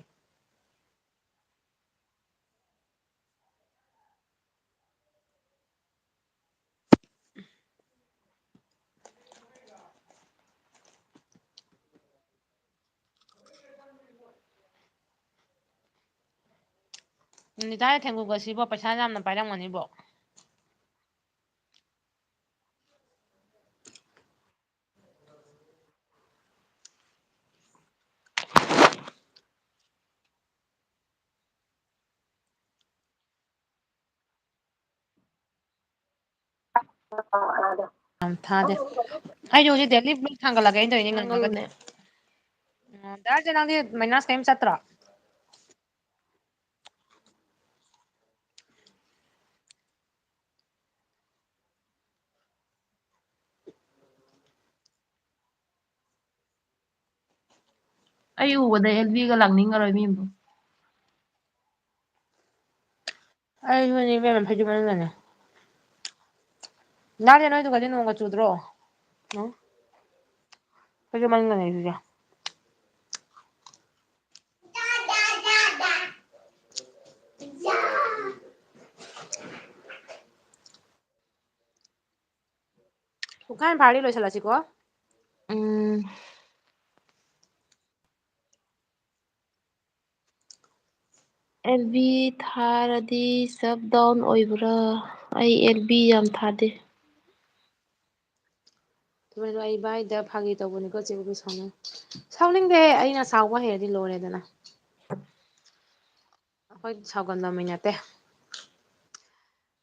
ꯅꯤꯇꯥ ꯊꯦꯡꯒꯨꯒ ꯁꯤꯕꯣ ꯄꯩꯁꯥ ꯌꯥꯝꯅ ꯄꯥꯏꯔꯝꯒꯅꯤꯕꯣ꯫ ꯌꯥꯝ ꯊꯥꯗꯦ꯫ ꯑꯩꯁꯨ ꯍꯧꯖꯤꯛ ꯗꯦꯂꯤ ꯕ꯭ꯂꯣꯛ ꯊꯥꯡꯒꯠꯂꯒꯦ ꯑꯩꯅ ꯇꯧꯔꯤꯅꯦ ꯉꯟꯅꯕꯅꯦ꯫ ꯊꯥꯡꯒꯠꯂꯨꯅꯦ꯫ ꯎꯝ, ꯗꯥ ꯔꯖꯦ, ꯅꯪꯗꯤ ꯃꯥꯏꯅꯥꯁ ꯀꯔꯤꯝ ꯆꯠꯇ꯭ꯔꯣ? ꯑꯩ ꯎꯕꯗ ꯑꯦꯜꯕꯤꯒ ꯂꯥꯛꯅꯤꯡꯉꯔꯣꯏ ꯃꯤ ꯑꯃꯕꯨ꯫ ꯑꯩꯁꯨꯅꯦ ꯏꯕꯦꯝꯃ, ꯐꯩꯖꯨꯞ ꯃꯅꯨꯡꯗꯅꯦ꯫ ꯗꯥ ꯔꯖꯦ, ꯅꯣꯏꯗꯨꯒꯗꯤ ꯅꯣꯡꯒ ꯆꯨꯗ꯭ꯔꯣ? ꯎꯝ? ꯐꯩꯖꯨꯞ ꯃꯅꯨꯡꯗꯅꯦ ꯑꯩꯁꯨ꯫ ꯄꯨꯡꯈꯥꯏ ꯑꯃ ꯐꯥꯔꯗꯤ ꯂꯣꯏꯁꯤꯜꯂꯁꯤꯀꯣ꯫ ꯎꯝ꯫ ꯑꯦꯜꯕꯤ ꯊꯥꯔꯗꯤ ꯁꯞ ꯗꯥꯎꯟ ꯑꯣꯏꯕ꯭ꯔꯥ? ꯑꯩ ꯑꯦꯜꯕꯤ ꯌꯥꯝ ꯊꯥꯗꯦ꯫ ꯊꯨꯝꯍꯣꯏꯗꯣ, ꯑꯩ ꯚꯥꯏꯗ ꯐꯥꯒꯤ ꯇꯧꯕꯅꯤꯀꯣ, ꯆꯦ ꯕꯣꯕꯤ ꯁꯥꯎꯅ-, ꯁꯥꯎꯅꯤꯡꯗꯦ, ꯑꯩꯅ ꯁꯥꯎꯕ ꯍꯩꯔꯗꯤ ꯂꯣꯏꯔꯦꯗꯅ꯫ ꯑꯩꯈꯣꯏ ꯁꯥꯎꯒꯟꯕ ꯃꯤ ꯅꯠꯇꯦ꯫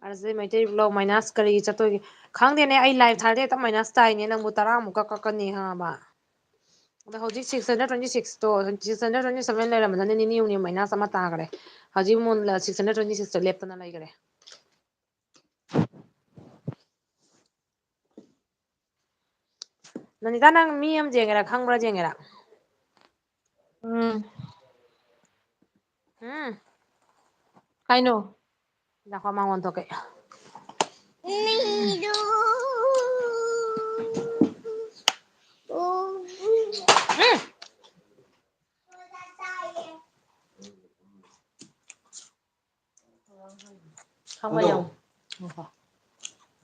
ꯑꯁꯤ ꯃꯩꯇꯩ ꯕ꯭ꯂꯣꯛ ꯃꯥꯏꯅꯁ ꯀꯔꯤ ꯆꯠꯇꯣꯏꯒꯦ? ꯈꯪꯗꯦꯅꯦ, ꯑꯩ ꯂꯥꯏꯚ ꯊꯥꯔꯗꯤ ꯍꯦꯛꯇ ꯃꯥꯏꯅꯁ ꯇꯥꯏꯅꯦ, ꯅꯪꯕꯨ ꯇꯔꯥꯃꯨꯛꯀ ꯀꯛꯀꯅꯤ ꯈꯪꯉꯕ? ꯑꯗꯣ ꯍꯧꯖꯤꯛ six hundred twenty six ꯇꯣ, six hundred twenty seven ꯂꯩꯔꯝꯕꯗꯨꯅ ꯅꯤꯅꯤ ꯍꯨꯝꯅꯤ ꯃꯥꯏꯅꯁ ꯑꯃ ꯇꯥꯈ꯭ꯔꯦ꯫ ꯍꯧꯖꯤꯛ ꯑꯃꯨꯛ six hundred twenty six ꯇ ꯂꯦꯞꯇꯅ ꯂꯩꯈ꯭ꯔꯦ꯫ ꯅꯅꯤꯇꯥ, ꯅꯪ ꯃꯤ ꯑꯃ ꯌꯦꯡꯒꯦꯔꯥ, ꯈꯪꯕ꯭ꯔꯥ ꯌꯦꯡꯒꯦꯔꯥ? ꯎꯝ꯫ ꯎꯝ꯫ ꯀꯩꯅꯣ? ꯉꯥꯏꯈꯣ, ꯃꯉꯣꯟ ꯊꯣꯛꯀꯦ꯫ ꯎꯝ꯫ ꯈꯪꯕ꯭ꯔꯥ ꯌꯦꯡꯉꯨ꯫ ꯉꯥꯏꯈꯣ꯫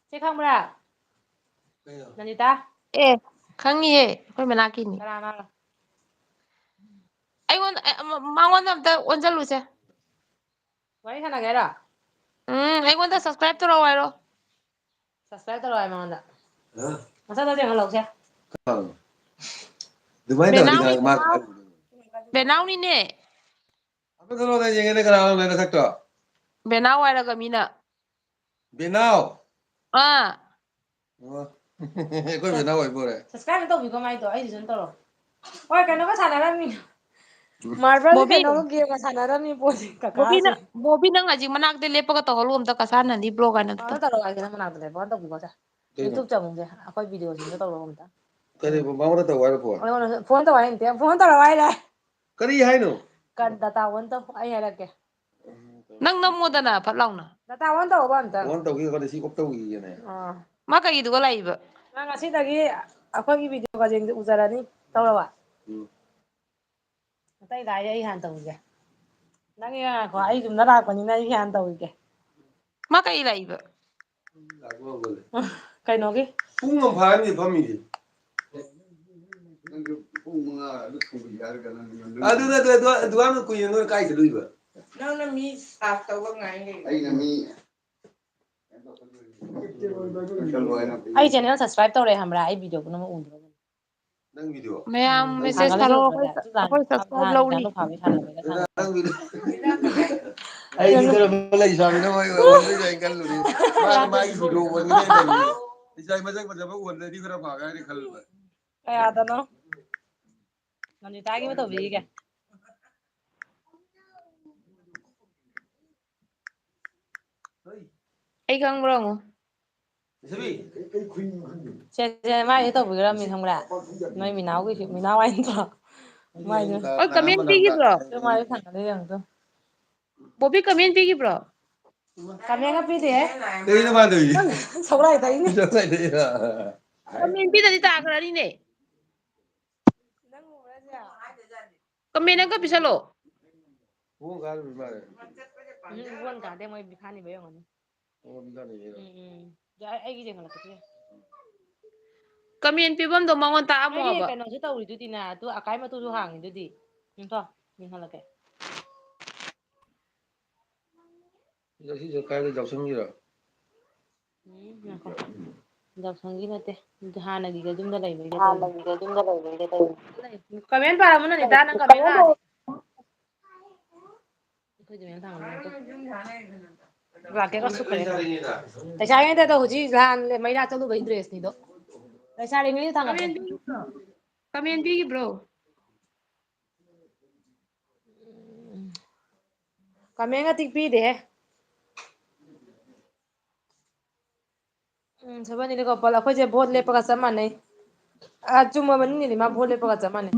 ꯁꯤ ꯈꯪꯕ꯭ꯔꯥ? ꯀꯩꯅꯣ? ꯅꯅꯤꯇꯥ? ꯑꯦ, ꯈꯪꯉꯤꯍꯦ, ꯑꯩꯈꯣꯏ ꯃꯅꯥꯛꯀꯤꯅꯤ꯫ ꯀꯅꯥꯅꯣ? ꯑꯩꯉꯣꯟꯗ, ꯑ, ꯃ-, ꯃꯉꯣꯟꯗ ꯑꯝꯇ ꯑꯣꯟꯁꯤꯜꯂꯨꯁꯦ꯫ ꯋꯥꯔꯤ ꯁꯥꯟꯅꯒꯦ ꯍꯥꯏꯔꯣ? ꯎꯝ, ꯑꯩꯉꯣꯟꯗ subscribe ꯇꯧꯔꯛꯑꯣ ꯍꯥꯏꯔꯣ꯫ Subscribe ꯇꯧꯔꯛꯑꯣ ꯍꯥꯏ ꯃꯉꯣꯟꯗ꯫ ꯍꯥ? ꯃꯁꯛꯇꯣ ꯌꯦꯡꯍꯜꯂꯧꯁꯦ꯫ ꯀꯅꯥꯅꯣ? ꯑꯗꯨꯃꯥꯏꯅ ꯇꯧꯔꯗꯤ ꯕꯦꯅꯥꯎ-, ꯀꯅꯥ-, ꯃꯥ ꯀꯃꯥꯏꯅ ꯎꯗꯣꯏꯅꯣ? ꯕꯦꯅꯥꯎꯅꯤꯅꯦ꯫ ꯑꯝꯇ ꯆꯠꯂꯣꯅꯦ, ꯌꯦꯡꯒꯦꯅꯦ ꯀꯅꯥꯅꯣ ꯅꯁꯛꯇꯣ꯫ ꯕꯦꯅꯥꯎ ꯍꯥꯏꯔꯒ ꯃꯤꯅ꯫ ꯕꯦꯅꯥꯎ? ꯑꯥ꯫ ꯑꯣ꯫ ꯑꯩꯈꯣꯏ ꯕꯦꯅꯥꯎ ꯑꯣꯏꯕ ꯑꯣꯏꯔꯦ꯫ Subscribe ꯇꯧꯕꯤꯀꯣ ꯃꯥꯏꯗꯣ, ꯑꯩꯒꯤꯁꯨ ꯑꯗꯨꯝ ꯇꯧꯔꯣ꯫ ꯍꯣꯏ, ꯀꯩꯅꯣꯒ ꯁꯥꯟꯅꯔꯝꯃꯤ꯫ Marble ꯕꯣꯕꯤ꯫ ꯀꯩꯅꯣꯒ game ꯒ ꯁꯥꯟꯅꯔꯝꯃꯤ ꯄꯣꯠꯁꯦ, ꯕꯣꯕꯤꯅ, ꯀꯀꯥꯁꯦ꯫ ꯕꯣꯕꯤ ꯅꯪ ꯍꯧꯖꯤꯛ ꯃꯅꯥꯛꯇ ꯂꯦꯞꯄꯒ ꯇꯧꯍꯜꯂꯣ ꯑꯝꯇ, ꯀꯁꯥꯅꯗꯤ ꯕ꯭ꯂꯣꯒ ꯍꯥꯏꯅ ꯑꯝꯇ ꯑꯝꯇ ꯇꯧ꯫ ꯇꯧꯔꯛꯑꯣ ꯍꯥꯏꯁꯦ, ꯅꯪ ꯃꯅꯥꯛꯇ ꯂꯦꯞꯄꯣ, ꯑꯝꯇ ꯇꯧꯕꯤꯀꯣꯁꯦ꯫ ꯀꯩꯅꯣ? YouTube ꯆꯪꯉꯨꯁꯦ, ꯑꯩꯈꯣꯏ video ꯁꯤꯡꯗꯣ ꯇꯧꯔꯛꯑꯣ ꯑꯝꯇ꯫ ꯀꯔꯤ, ꯃꯉꯣꯟꯗ ꯇꯧ ꯍꯥꯏꯔꯣ phone? ꯑꯩꯉꯣꯟꯗ phone ꯇꯧ ꯍꯥꯏ ꯅꯠꯇꯦ, phone ꯇꯧꯔꯛꯑꯣ ꯍꯥꯏꯔꯦ꯫ ꯀꯔꯤ ꯍꯥꯏꯅꯣ? ꯀꯟ-, data on ꯇꯧ, ꯑꯩ ꯍꯥꯏꯔꯛꯀꯦ꯫ ꯅꯪ ꯅꯝꯃꯣꯗꯅ ꯐꯠ ꯂꯥꯎꯅ꯫ Data on ꯇꯧꯔꯕ ꯑꯝꯇ? On ꯇꯧꯈꯤꯒꯦ, ꯑꯩꯈꯣꯏꯗ ꯁꯤ off ꯇꯧꯈꯤꯒꯦꯅꯦ꯫ ꯑꯥ꯫ ꯃꯥ ꯀꯩꯒꯤꯗꯨꯒ ꯂꯥꯛꯏꯕ? ꯅꯪ ꯉꯁꯤꯗꯒꯤ ꯑꯩꯈꯣꯏꯒꯤ video ꯒꯁꯦ ꯎꯖꯔꯅꯤ꯫ ꯇꯧꯔꯕ? ꯎꯝ꯫ ꯑꯇꯩ ꯂꯥꯏꯔꯤ ꯑꯩ ꯍꯥꯟꯅ ꯇꯧꯔꯤꯒꯦ꯫ ꯅꯪꯒꯤ ꯉꯥꯏꯈꯣ, ꯑꯩ ꯌꯨꯝꯗ ꯂꯥꯛꯄꯅꯤꯅ ꯑꯩ ꯍꯥꯟꯅ ꯇꯧꯔꯤꯒꯦ꯫ ꯃꯥ ꯀꯩ ꯂꯥꯛꯏꯕ? ꯀꯩꯅꯣꯒꯤ? ꯄꯨꯡ ꯑꯃ ꯐꯥꯔꯝꯅꯤ ꯐꯝꯃꯤꯁꯦ꯫ ꯅꯪꯁꯨ ꯄꯨꯡ ꯃꯉꯥ ꯑꯗꯨ ꯊꯨꯕꯗꯤ ꯍꯥꯏꯔꯒ ꯅꯪ ꯌꯨꯝꯗ ꯑꯗꯨ ꯅꯠꯇꯦ, ꯑꯗꯨ, ꯑꯗꯨ ꯌꯥꯝꯅ ꯀꯨꯏꯅ ꯅꯣꯏ ꯀꯥꯏ ꯆꯠꯂꯨꯏꯕ? ꯅꯪꯅ ꯃꯤ serve ꯇꯧꯕ ꯉꯥꯏ ꯂꯩ꯫ ꯑꯩꯅ ꯃꯤ ꯑꯩ channel subscribe ꯇꯧꯔꯦ ꯈꯪꯕ꯭ꯔꯥ? ꯑꯩ video ꯄꯨꯝꯅꯃꯛ ꯎꯗ꯭ꯔꯣ? ꯅꯪ video? ꯃꯌꯥꯝ ꯎꯝ, message ꯊꯥꯔꯛꯑꯣ, ꯑꯩꯈꯣꯏ, ꯑꯩꯈꯣꯏ subscribe ꯂꯧꯔꯤ꯫ ꯅꯪ video? ꯅꯪ video? ꯑꯩꯗꯤ ꯀꯔꯝꯕ ꯂꯩꯁꯥꯕꯤꯅꯣ ꯃꯣꯏ ꯑꯣꯟꯗꯣꯏꯅꯣ ꯍꯥꯏꯅ ꯈꯜꯂꯨꯔꯦ꯫ ꯃꯥꯅ ꯃꯥꯒꯤ video ꯑꯣꯟꯒꯅꯤ ꯍꯥꯏꯅ ꯈꯜꯂꯨꯔꯦ꯫ ꯂꯩꯁꯥꯕꯤ ꯃꯁꯛ ꯐꯖꯕ ꯑꯣꯟꯗ꯭ꯔꯗꯤ ꯈꯔ ꯐꯒꯗ꯭ꯔꯥ ꯍꯥꯏꯅ ꯈꯜꯂꯨꯕ꯫ ꯀꯌꯥꯗꯅꯣ? ꯅꯟꯗꯤꯇꯥꯒꯤ ꯑꯃ ꯇꯧꯕꯤꯈꯤꯒꯦ꯫ ꯑꯩ ꯈꯪꯕ꯭ꯔꯣ ꯍꯪꯉꯨ꯫ ꯁꯦ, ꯁꯦ, ꯃꯥꯏꯁꯦ ꯇꯧꯕꯤꯈ꯭ꯔꯕꯅꯤ ꯈꯪꯕ꯭ꯔꯥ? ꯅꯣꯏ ꯃꯤꯅꯥꯎꯒꯤꯁꯨ, ꯃꯤꯅꯥꯎ ꯍꯥꯏꯅ ꯇꯧ꯫ ꯃꯥꯏꯁꯨ ꯑꯣ, comment ꯄꯤꯈꯤꯕ꯭ꯔꯣ? ꯃꯥꯏꯁꯨ ꯊꯥꯡꯒꯠꯂꯦ ꯌꯦꯡꯉꯨ ꯇꯨ꯫ ꯕꯣꯕꯤ comment ꯄꯤꯈꯤꯕ꯭ꯔꯣ? Comment ꯒ ꯄꯤꯗꯦꯍꯦ꯫ ꯀꯩꯅꯣ ꯃꯥ ꯇꯧꯔꯤꯁꯦ? ꯁꯧꯒ꯭ꯂꯥꯏ ꯊꯛꯏꯅꯦ꯫ ꯁꯧꯒ꯭ꯂꯥꯏ ꯊꯛꯏꯔꯣ? Comment ꯄꯤꯗꯗꯤ ꯇꯥꯈ꯭ꯔꯅꯤꯅꯦ꯫ ꯅꯪ ꯎꯕ꯭ꯔꯥ ꯁꯦ? Comment ꯑꯝꯈꯛ ꯄꯤꯁꯜꯂꯣ꯫ ꯏꯕꯣꯟ ꯀꯥꯔꯨꯔꯤ ꯃꯥꯜꯂꯦ꯫ ꯎꯝ, ꯏꯕꯣꯟ ꯀꯥꯗꯦ, ꯃꯣꯏ ꯕꯤꯈꯥꯅꯤꯕ ꯌꯦꯡꯉꯨꯅꯦ꯫ ꯑꯣ, ꯕꯤꯈꯥꯅꯤꯕ꯫ ꯎꯝ, ꯎꯝ꯫ ꯌꯥꯏ, ꯑꯩꯒꯤ ꯌꯦꯡꯍꯜꯂꯛꯀꯦ꯫ Comment ꯄꯤꯐꯝꯗꯣ ꯃꯉꯣꯟ ꯇꯥꯛꯑꯝꯃꯣꯕ꯫ ꯅꯣꯏꯒꯤ ꯀꯩꯅꯣꯁꯨ ꯇꯧꯔꯤꯗꯨꯗꯤ ꯅ, ꯑꯗꯨ ꯑꯀꯥꯏ ꯃꯇꯨꯁꯨ ꯍꯥꯡꯉꯤꯗꯨꯗꯤ꯫ ꯎꯝ, ꯇꯣ, ꯌꯦꯡꯍꯜꯂꯛꯀꯦ꯫ ꯉꯁꯤꯁꯨ ꯀꯥꯏꯗ ꯌꯥꯎꯁꯪꯒꯤꯔꯣ? ꯎꯝ, ꯉꯥꯏꯈꯣ꯫ ꯌꯥꯎꯁꯪꯒꯤ ꯅꯠꯇꯦ꯫ ꯍꯥꯟꯅꯒꯤꯒ ꯌꯨꯝꯗ ꯂꯩꯕꯩꯒ ꯇꯧꯕꯅꯤ꯫ ꯍꯥꯟꯅꯒꯤꯒ ꯌꯨꯝꯗ ꯂꯩꯕꯩꯒ ꯇꯧꯕꯅꯤ꯫ Comment ꯄꯥꯔꯝꯃꯣ ꯅꯅꯤꯇꯥ, ꯅꯪ comment ꯄꯥꯔꯗꯤ꯫ ꯑꯩꯈꯣꯏ ꯖꯨꯃꯦꯜ ꯊꯥꯡꯒꯠꯂꯛꯑꯣ꯫ ꯂꯥꯛꯀꯦꯒ ꯁꯨꯛꯈ꯭ꯔꯦ꯫ ꯂꯩꯁꯥꯔꯤꯉꯩꯗ ꯍꯧꯖꯤꯛ ꯅꯍꯥꯟ ꯃꯩꯔꯥ ꯆꯠꯂꯨꯕꯩ ꯗ꯭ꯔꯦꯁꯅꯤꯗꯣ꯫ ꯂꯩꯁꯥꯔꯤꯉꯩꯗ ꯊꯥꯡꯒꯠꯄ꯫ ꯀꯃꯦꯟ ꯄꯤꯈꯤꯕ꯭ꯔꯣ? ꯀꯃꯦꯟ ꯄꯤꯈꯤꯕ꯭ꯔꯣ? ꯀꯃꯦꯟꯒ ꯇꯤꯛ ꯄꯤꯗꯦꯍꯦ꯫ ꯎꯝ, ꯁꯕꯅꯤꯅ ꯀꯣꯄꯜ ꯑꯩꯈꯣꯏꯁꯦ ꯚꯣꯠ ꯂꯦꯞꯄꯒ ꯆꯞ ꯃꯥꯟꯅꯩ꯫ ꯑ, ꯆꯨꯝꯃꯕꯅꯤꯅꯦ, ꯃꯥ ꯚꯣꯠ ꯂꯦꯞꯄꯒ ꯆꯞ ꯃꯥꯟꯅꯩ꯫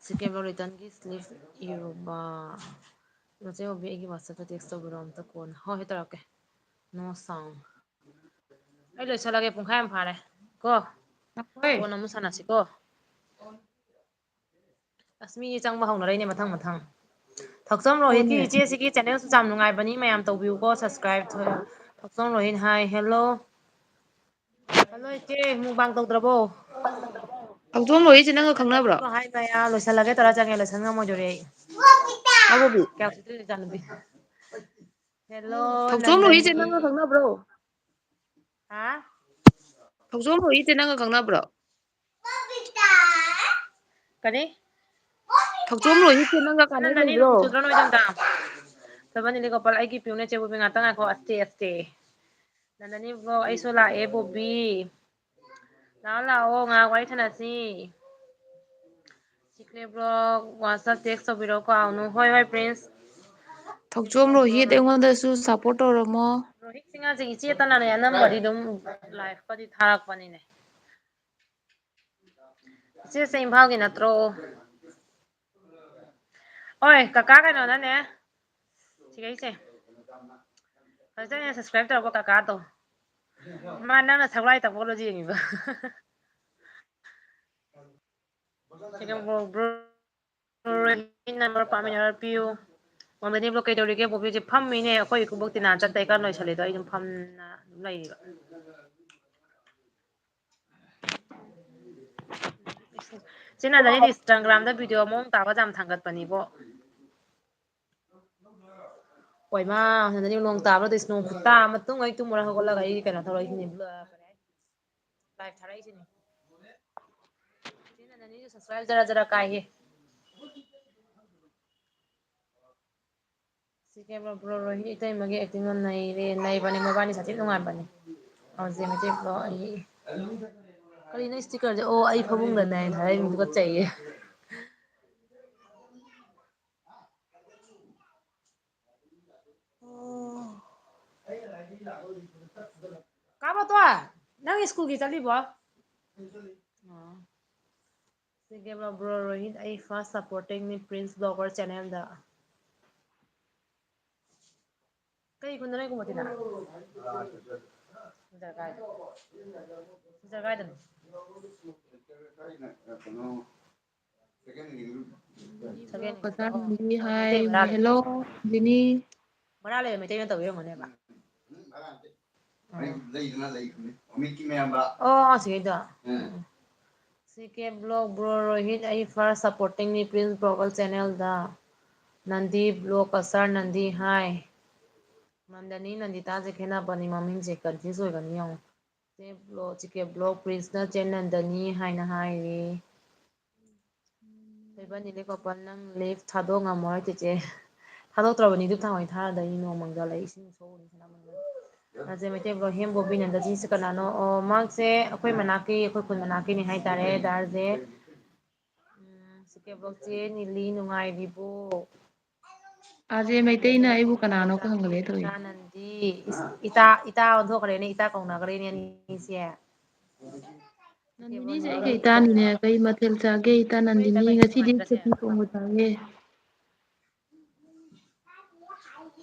ꯁꯦꯀꯦꯟ ꯐ꯭ꯂꯣꯔ ꯔꯤꯇꯔꯟꯒꯤ ꯁ꯭ꯂꯤꯞ ꯏꯔꯨꯕ꯫ ꯃꯆꯦ ꯕꯣꯕꯤ, ꯑꯩꯒꯤ WhatsApp-ꯇ text ꯇꯧꯕꯤꯔꯣ ꯑꯝꯇ ꯀꯣꯟꯅ꯫ ꯍꯣꯏ, ꯍꯣꯏ, ꯇꯧꯔꯛꯀꯦ꯫ No sound꯫ ꯑꯩ ꯂꯣꯏꯁꯤꯜꯂꯒꯦ, ꯄꯨꯡꯈꯥꯏ ꯑꯃ ꯐꯥꯔꯦ ꯀꯣ꯫ ꯍꯣꯏ꯫ ꯀꯣꯟꯅ ꯑꯃꯨꯛ ꯁꯥꯟꯅꯁꯤꯀꯣ꯫ ꯑꯁ, ꯃꯤ ꯆꯪꯕ ꯍꯧꯅꯔꯛꯏꯅꯦ ꯃꯊꯪ ꯃꯊꯪ꯫ ꯊꯧꯆꯝ ꯔꯣꯍꯤꯠꯀꯤ ꯍꯣꯏꯅꯦ꯫ ꯏꯆꯦꯁꯤꯒꯤ channel-ꯁꯨ ꯌꯥꯝ ꯅꯨꯡꯉꯥꯏꯕꯅꯤ, ꯃꯌꯥꯝ ꯇꯧꯕꯤꯌꯨꯀꯣ subscribe꯫ ꯊꯧꯆꯝ Rohit, hi, hello꯫ Hello, ꯏꯆꯦ, mukbang ꯇꯧꯗ꯭ꯔꯕꯣ? ꯊꯧꯆꯣꯝ ꯔꯣꯍꯤꯠꯁꯦ ꯅꯪꯒ ꯈꯪꯅꯕ꯭ꯔꯣ? Hello, hi, ꯃꯌꯥ, ꯂꯣꯏꯁꯜꯂꯒꯦ ꯇꯧꯔ ꯆꯪꯉꯦ, ꯂꯣꯏꯁꯟ ꯉꯝꯃꯣꯏꯗꯣꯔꯦ ꯑꯩ꯫ ꯍꯥꯎ, ꯕꯣꯕꯤ꯫ ꯀꯌꯥꯝ ꯁꯤꯠꯇꯣꯏꯅꯣ, ꯏꯆꯥꯅꯨꯄꯤ? Hello, ꯊꯧꯆꯣꯝ ꯔꯣꯍꯤꯠꯁꯦ ꯅꯟꯗꯅꯤ꯫ ꯅꯪꯒ ꯈꯪꯅꯕ꯭ꯔꯣ? ꯍꯥ? ꯊꯧꯆꯣꯝ ꯔꯣꯍꯤꯠꯁꯦ ꯅꯪꯒ ꯈꯪꯅꯕ꯭ꯔꯣ? ꯀꯔꯤ? ꯊꯧꯆꯣꯝ ꯔꯣꯍꯤꯠꯁꯦ ꯅꯪꯒ ꯀꯥꯟꯅꯩ ꯅꯟꯗꯅꯤ, ꯂꯩꯕ꯭ꯔꯣ? ꯅꯣꯡ ꯆꯨꯗ꯭ꯔꯣ ꯅꯣꯏꯗꯣꯝꯗ? ꯁꯕꯅꯤꯗꯤ ꯀꯣꯄꯜ, ꯑꯩꯒꯤ ꯄꯤꯌꯨꯅ ꯆꯦ ꯕꯣꯕꯤ ꯉꯥꯛꯇ ꯉꯥꯏꯈꯣ, ꯑꯁꯇꯦ, ꯑꯁꯇꯦ꯫ ꯅꯟꯗꯅꯤ ꯕ꯭ꯂꯣꯛ, ꯑꯩꯁꯨ ꯂꯥꯛꯑꯦ ꯕꯣꯕꯤ꯫ ꯂꯥꯛꯑꯣ, ꯂꯥꯛꯑꯣ, ꯉꯥꯏꯍꯥꯛ ꯋꯥꯔꯤ ꯁꯥꯟꯅꯁꯤ꯫ ꯁꯤꯀ꯭ꯔꯦꯠ ꯕ꯭ꯂꯣꯛ, WhatsApp text ꯇꯧꯕꯤꯔꯛꯑꯣ, ꯀꯥꯎꯅꯨ꯫ ꯍꯣꯏ, ꯍꯣꯏ, ꯄ꯭ꯔꯤꯟꯁ꯫ ꯊꯧꯆꯣꯝ ꯔꯣꯍꯤꯠ, ꯑꯩꯉꯣꯟꯗꯁꯨ support ꯇꯧꯔꯝꯃꯣ꯫ ꯔꯣꯍꯤꯠ ꯁꯤꯡꯍꯥꯁꯦ ꯏꯆꯦ ꯇꯅꯥꯅ ꯑꯅꯝꯕꯗꯤ ꯑꯗꯨꯝ live-ꯀꯗꯤ ꯊꯥꯔꯛꯄꯅꯤꯅꯦ꯫ ꯏꯆꯦꯁꯦ ꯏꯝꯐꯥꯜꯒꯤ ꯅꯠꯇ꯭ꯔꯣ? ꯍꯣꯏ, ꯀꯀꯥ ꯀꯩꯅꯣꯅꯅꯦ꯫ ꯁꯤꯒꯩꯁꯦ꯫ ꯍꯧꯖꯤꯛꯇ ꯑꯩꯅ subscribe ꯇꯧꯔꯛꯄ ꯀꯀꯥꯗꯣ꯫ ꯃꯥ ꯅꯪꯅ ꯁꯒꯣꯜ ꯍꯋꯥꯏ ꯇꯛꯄꯒ ꯌꯦꯡꯉꯤꯕ꯫ ꯁꯤꯒ ꯕ꯭ꯔꯣ, ꯕ꯭ꯔꯣ ꯔꯣꯍꯤꯠ ꯅꯝꯕꯔ ꯄꯥꯝꯃꯤꯟꯅꯔ ꯄꯤꯌꯨ꯫ ꯃꯣꯃꯦꯗꯤ ꯕ꯭ꯂꯣꯛ ꯀꯩꯗꯧꯔꯤꯒꯦ? ꯕꯣꯕꯤꯁꯦ ꯐꯝꯃꯤꯅꯦ꯫ ꯑꯩꯈꯣꯏ ꯏꯀꯨꯕꯣꯛ ꯇꯤꯅꯥ ꯆꯠꯇꯩ ꯀꯥꯟ ꯂꯣꯏꯁꯜꯂꯦꯗꯣ ꯑꯩ ꯑꯗꯨꯝ ꯐꯝꯅ ꯑꯗꯨꯝ ꯂꯩꯔꯤꯕ꯫ ꯆꯦ ꯅꯟꯗꯅꯤꯗꯤ Instagram-ꯗ video ꯃꯑꯣꯡ ꯇꯥꯕ ꯌꯥꯝ ꯊꯥꯡꯒꯠꯄꯅꯤꯕꯣ꯫ ꯍꯣꯏ ꯃꯥ, ꯅꯟꯗꯅꯤ ꯅꯣꯡ ꯇꯥꯕ꯭ꯔꯥ? ꯇꯧꯏꯁꯦ ꯅꯣꯡ ꯈꯨꯇꯥ ꯑꯃ꯫ ꯇꯨꯝ ꯑꯩ ꯇꯨꯝꯃꯨꯔ ꯍꯧꯒꯠꯂꯒ ꯑꯩ ꯀꯩꯅꯣ ꯇꯧꯔꯛꯏꯁꯤꯅꯦ, live ꯊꯥꯔꯛꯏꯁꯤꯅꯦ꯫ ꯆꯦ ꯅꯟꯗꯅꯤꯁꯨ subscribe ꯖꯔ ꯖꯔ ꯀꯥꯏꯍꯦ꯫ ꯁꯤ ꯀꯦꯕ꯭ꯔꯣ ꯕ꯭ꯔꯣ ꯔꯣꯍꯤꯠ ꯏꯇꯩꯃꯒꯤ acting ꯅ ꯅꯩꯔꯦ꯫ ꯅꯩꯕꯅꯦ, ꯃꯕꯥꯅꯤ ꯁꯥꯊꯤ ꯅꯨꯡꯉꯥꯏꯕꯅꯦ꯫ ꯍꯧꯖꯤꯛ ꯃꯩꯇꯩ ꯕ꯭ꯂꯣꯛ ꯑꯩ ꯀꯔꯤꯅꯣ sticker ꯁꯦ? ꯑꯣ, ꯑꯩ ꯐꯃꯨꯡꯗꯅꯦ ꯍꯥꯏꯅ ꯊꯥꯔꯛꯏ, ꯇꯨꯀꯠꯆꯩꯌꯦ꯫ ꯑꯣ꯫ ꯀꯥ ꯃꯇꯣꯟ, ꯅꯪ ꯁ꯭ꯀꯨꯜꯒꯤ ꯆꯠꯂꯤꯕꯣ? ꯑꯣ꯫ ꯁꯤ ꯀꯦꯕ꯭ꯔꯣ ꯕ꯭ꯔꯣ ꯔꯣꯍꯤꯠ, ꯑꯩ first supporting ꯅꯤ Prince Blogger channel ꯗ꯫ ꯀꯩ ꯈꯨꯟꯗꯅꯣ ꯀꯨꯝꯃꯣ ꯇꯤꯅꯥ? ꯁꯤꯗ ꯀꯥꯏꯗ? ꯁꯤꯗ ꯀꯥꯏꯗꯅꯣ? ꯀꯩꯅꯣ, second hand ꯗꯨ꯫ Second hand ꯗꯣ, ꯑꯣ, ꯀꯆꯥꯡꯗꯤ ꯍꯣꯏ, ꯍꯥꯏ꯫ ꯃꯩꯇꯩ ꯃꯔꯥꯜ꯫ Hello, ꯖꯤꯅꯤ꯫ ꯃꯔꯥꯜ ꯂꯩꯕ ꯃꯩꯇꯩꯅ ꯇꯧꯕ ꯑꯣꯏꯔꯝꯒꯅꯦꯕ꯫ ꯎꯝ, ꯃꯔꯥꯜ ꯂꯩ꯫ ꯑꯥ꯫ ꯂꯩꯗꯅ ꯂꯩꯕꯅꯤ꯫ ꯑꯃꯤꯠꯀꯤ ꯃꯌꯥꯝꯕ꯫ ꯑꯣ, ꯑꯁꯤꯒꯩꯗꯣ꯫ ꯎꯝ꯫ ꯎꯝ꯫ ꯁꯤ ꯀꯦ ꯕ꯭ꯂꯣꯛ, ꯕ꯭ꯔꯣ ꯔꯣꯍꯤꯠ, ꯑꯩ first supporting ꯅꯤ Prince Blogger channel ꯗ꯫ ꯅꯟꯗꯤ ꯕ꯭ꯂꯣꯛ, ꯀꯁꯥꯔ ꯅꯟꯗꯤ ꯍꯥꯏ꯫ ꯅꯟꯗꯅꯤ, ꯅꯟꯗꯤꯇꯥꯁꯦ ꯈꯦꯠꯅꯕꯅꯤ, ꯃꯃꯤꯡꯁꯦ confuse ꯑꯣꯏꯒꯅꯤ ꯌꯦꯡꯉꯣ꯫ ꯆꯦ ꯕ꯭ꯂꯣꯛ, ꯆꯤꯀꯦ ꯕ꯭ꯂꯣꯛ, ꯄ꯭ꯔꯤꯟꯁꯅ ꯆꯦ ꯅꯟꯗꯅꯤ ꯍꯥꯏꯅ ꯍꯥꯏꯔꯤ꯫ ꯊꯣꯏꯕ ꯅꯤꯂꯤ ꯀꯣꯄꯜ, ꯅꯪ live ꯊꯥꯗꯣꯛ ꯉꯝꯃꯔꯣꯏ ꯆꯦꯆꯦ꯫ ꯊꯥꯗꯣꯛꯇ꯭ꯔꯕꯅꯤ, ꯙꯨꯞ ꯊꯥꯡꯃꯩ ꯊꯥꯔꯗ ꯑꯩ ꯅꯣꯡꯃꯪꯗ ꯂꯩ, ꯏꯁꯤꯡ ꯁꯣꯛꯎꯅꯤ ꯁꯅꯥꯃꯍꯤꯗ꯫ ꯔꯥꯖꯦ ꯃꯩꯇꯩ ꯕ꯭ꯂꯣꯛ, ꯍꯦꯝ ꯕꯣꯕꯤ ꯅꯟꯗꯖꯤꯁꯦ ꯀꯅꯥꯅꯣ? ꯑꯣ, ꯃꯍꯥꯛꯁꯦ ꯑꯩꯈꯣꯏ ꯃꯅꯥꯛꯀꯤ, ꯑꯩꯈꯣꯏ ꯈꯨꯟ ꯃꯅꯥꯛꯀꯤꯅꯤ ꯍꯥꯏꯇꯥꯔꯦ, ꯗꯥꯔꯁꯦ꯫ ꯎꯝ, ꯆꯤꯀꯦ ꯕ꯭ꯂꯣꯛ, ꯆꯦ ꯅꯤꯂꯤ ꯅꯨꯡꯉꯥꯏꯔꯤꯕꯣ? ꯑꯥꯔꯖꯦ ꯃꯩꯇꯩꯅ ꯑꯩꯕꯨ ꯀꯅꯥꯅꯣ ꯈꯪꯗꯕꯩ ꯇꯧꯔꯤꯅꯦ꯫ ꯏꯇꯥ ꯅꯟꯗꯤ, ꯏꯁ, ꯏꯇꯥ, ꯏꯇꯥ ꯑꯣꯟꯊꯣꯛꯈ꯭ꯔꯦꯅꯦ, ꯏꯇꯥ ꯀꯧꯅꯈ꯭ꯔꯦꯅꯦ ꯑꯅꯤꯁꯦ꯫ ꯅꯟꯗꯤꯅꯤꯁꯦ ꯑꯩꯒ ꯏꯇꯥꯅꯤꯅꯦ꯫ ꯀꯩ ꯃꯊꯦꯜ ꯆꯥꯒꯦ, ꯏꯇꯥ ꯅꯟꯗꯤꯅꯤ? ꯉꯁꯤꯗꯤ ꯆꯠꯅꯤ ꯊꯣꯡꯕ ꯆꯥꯒꯦ꯫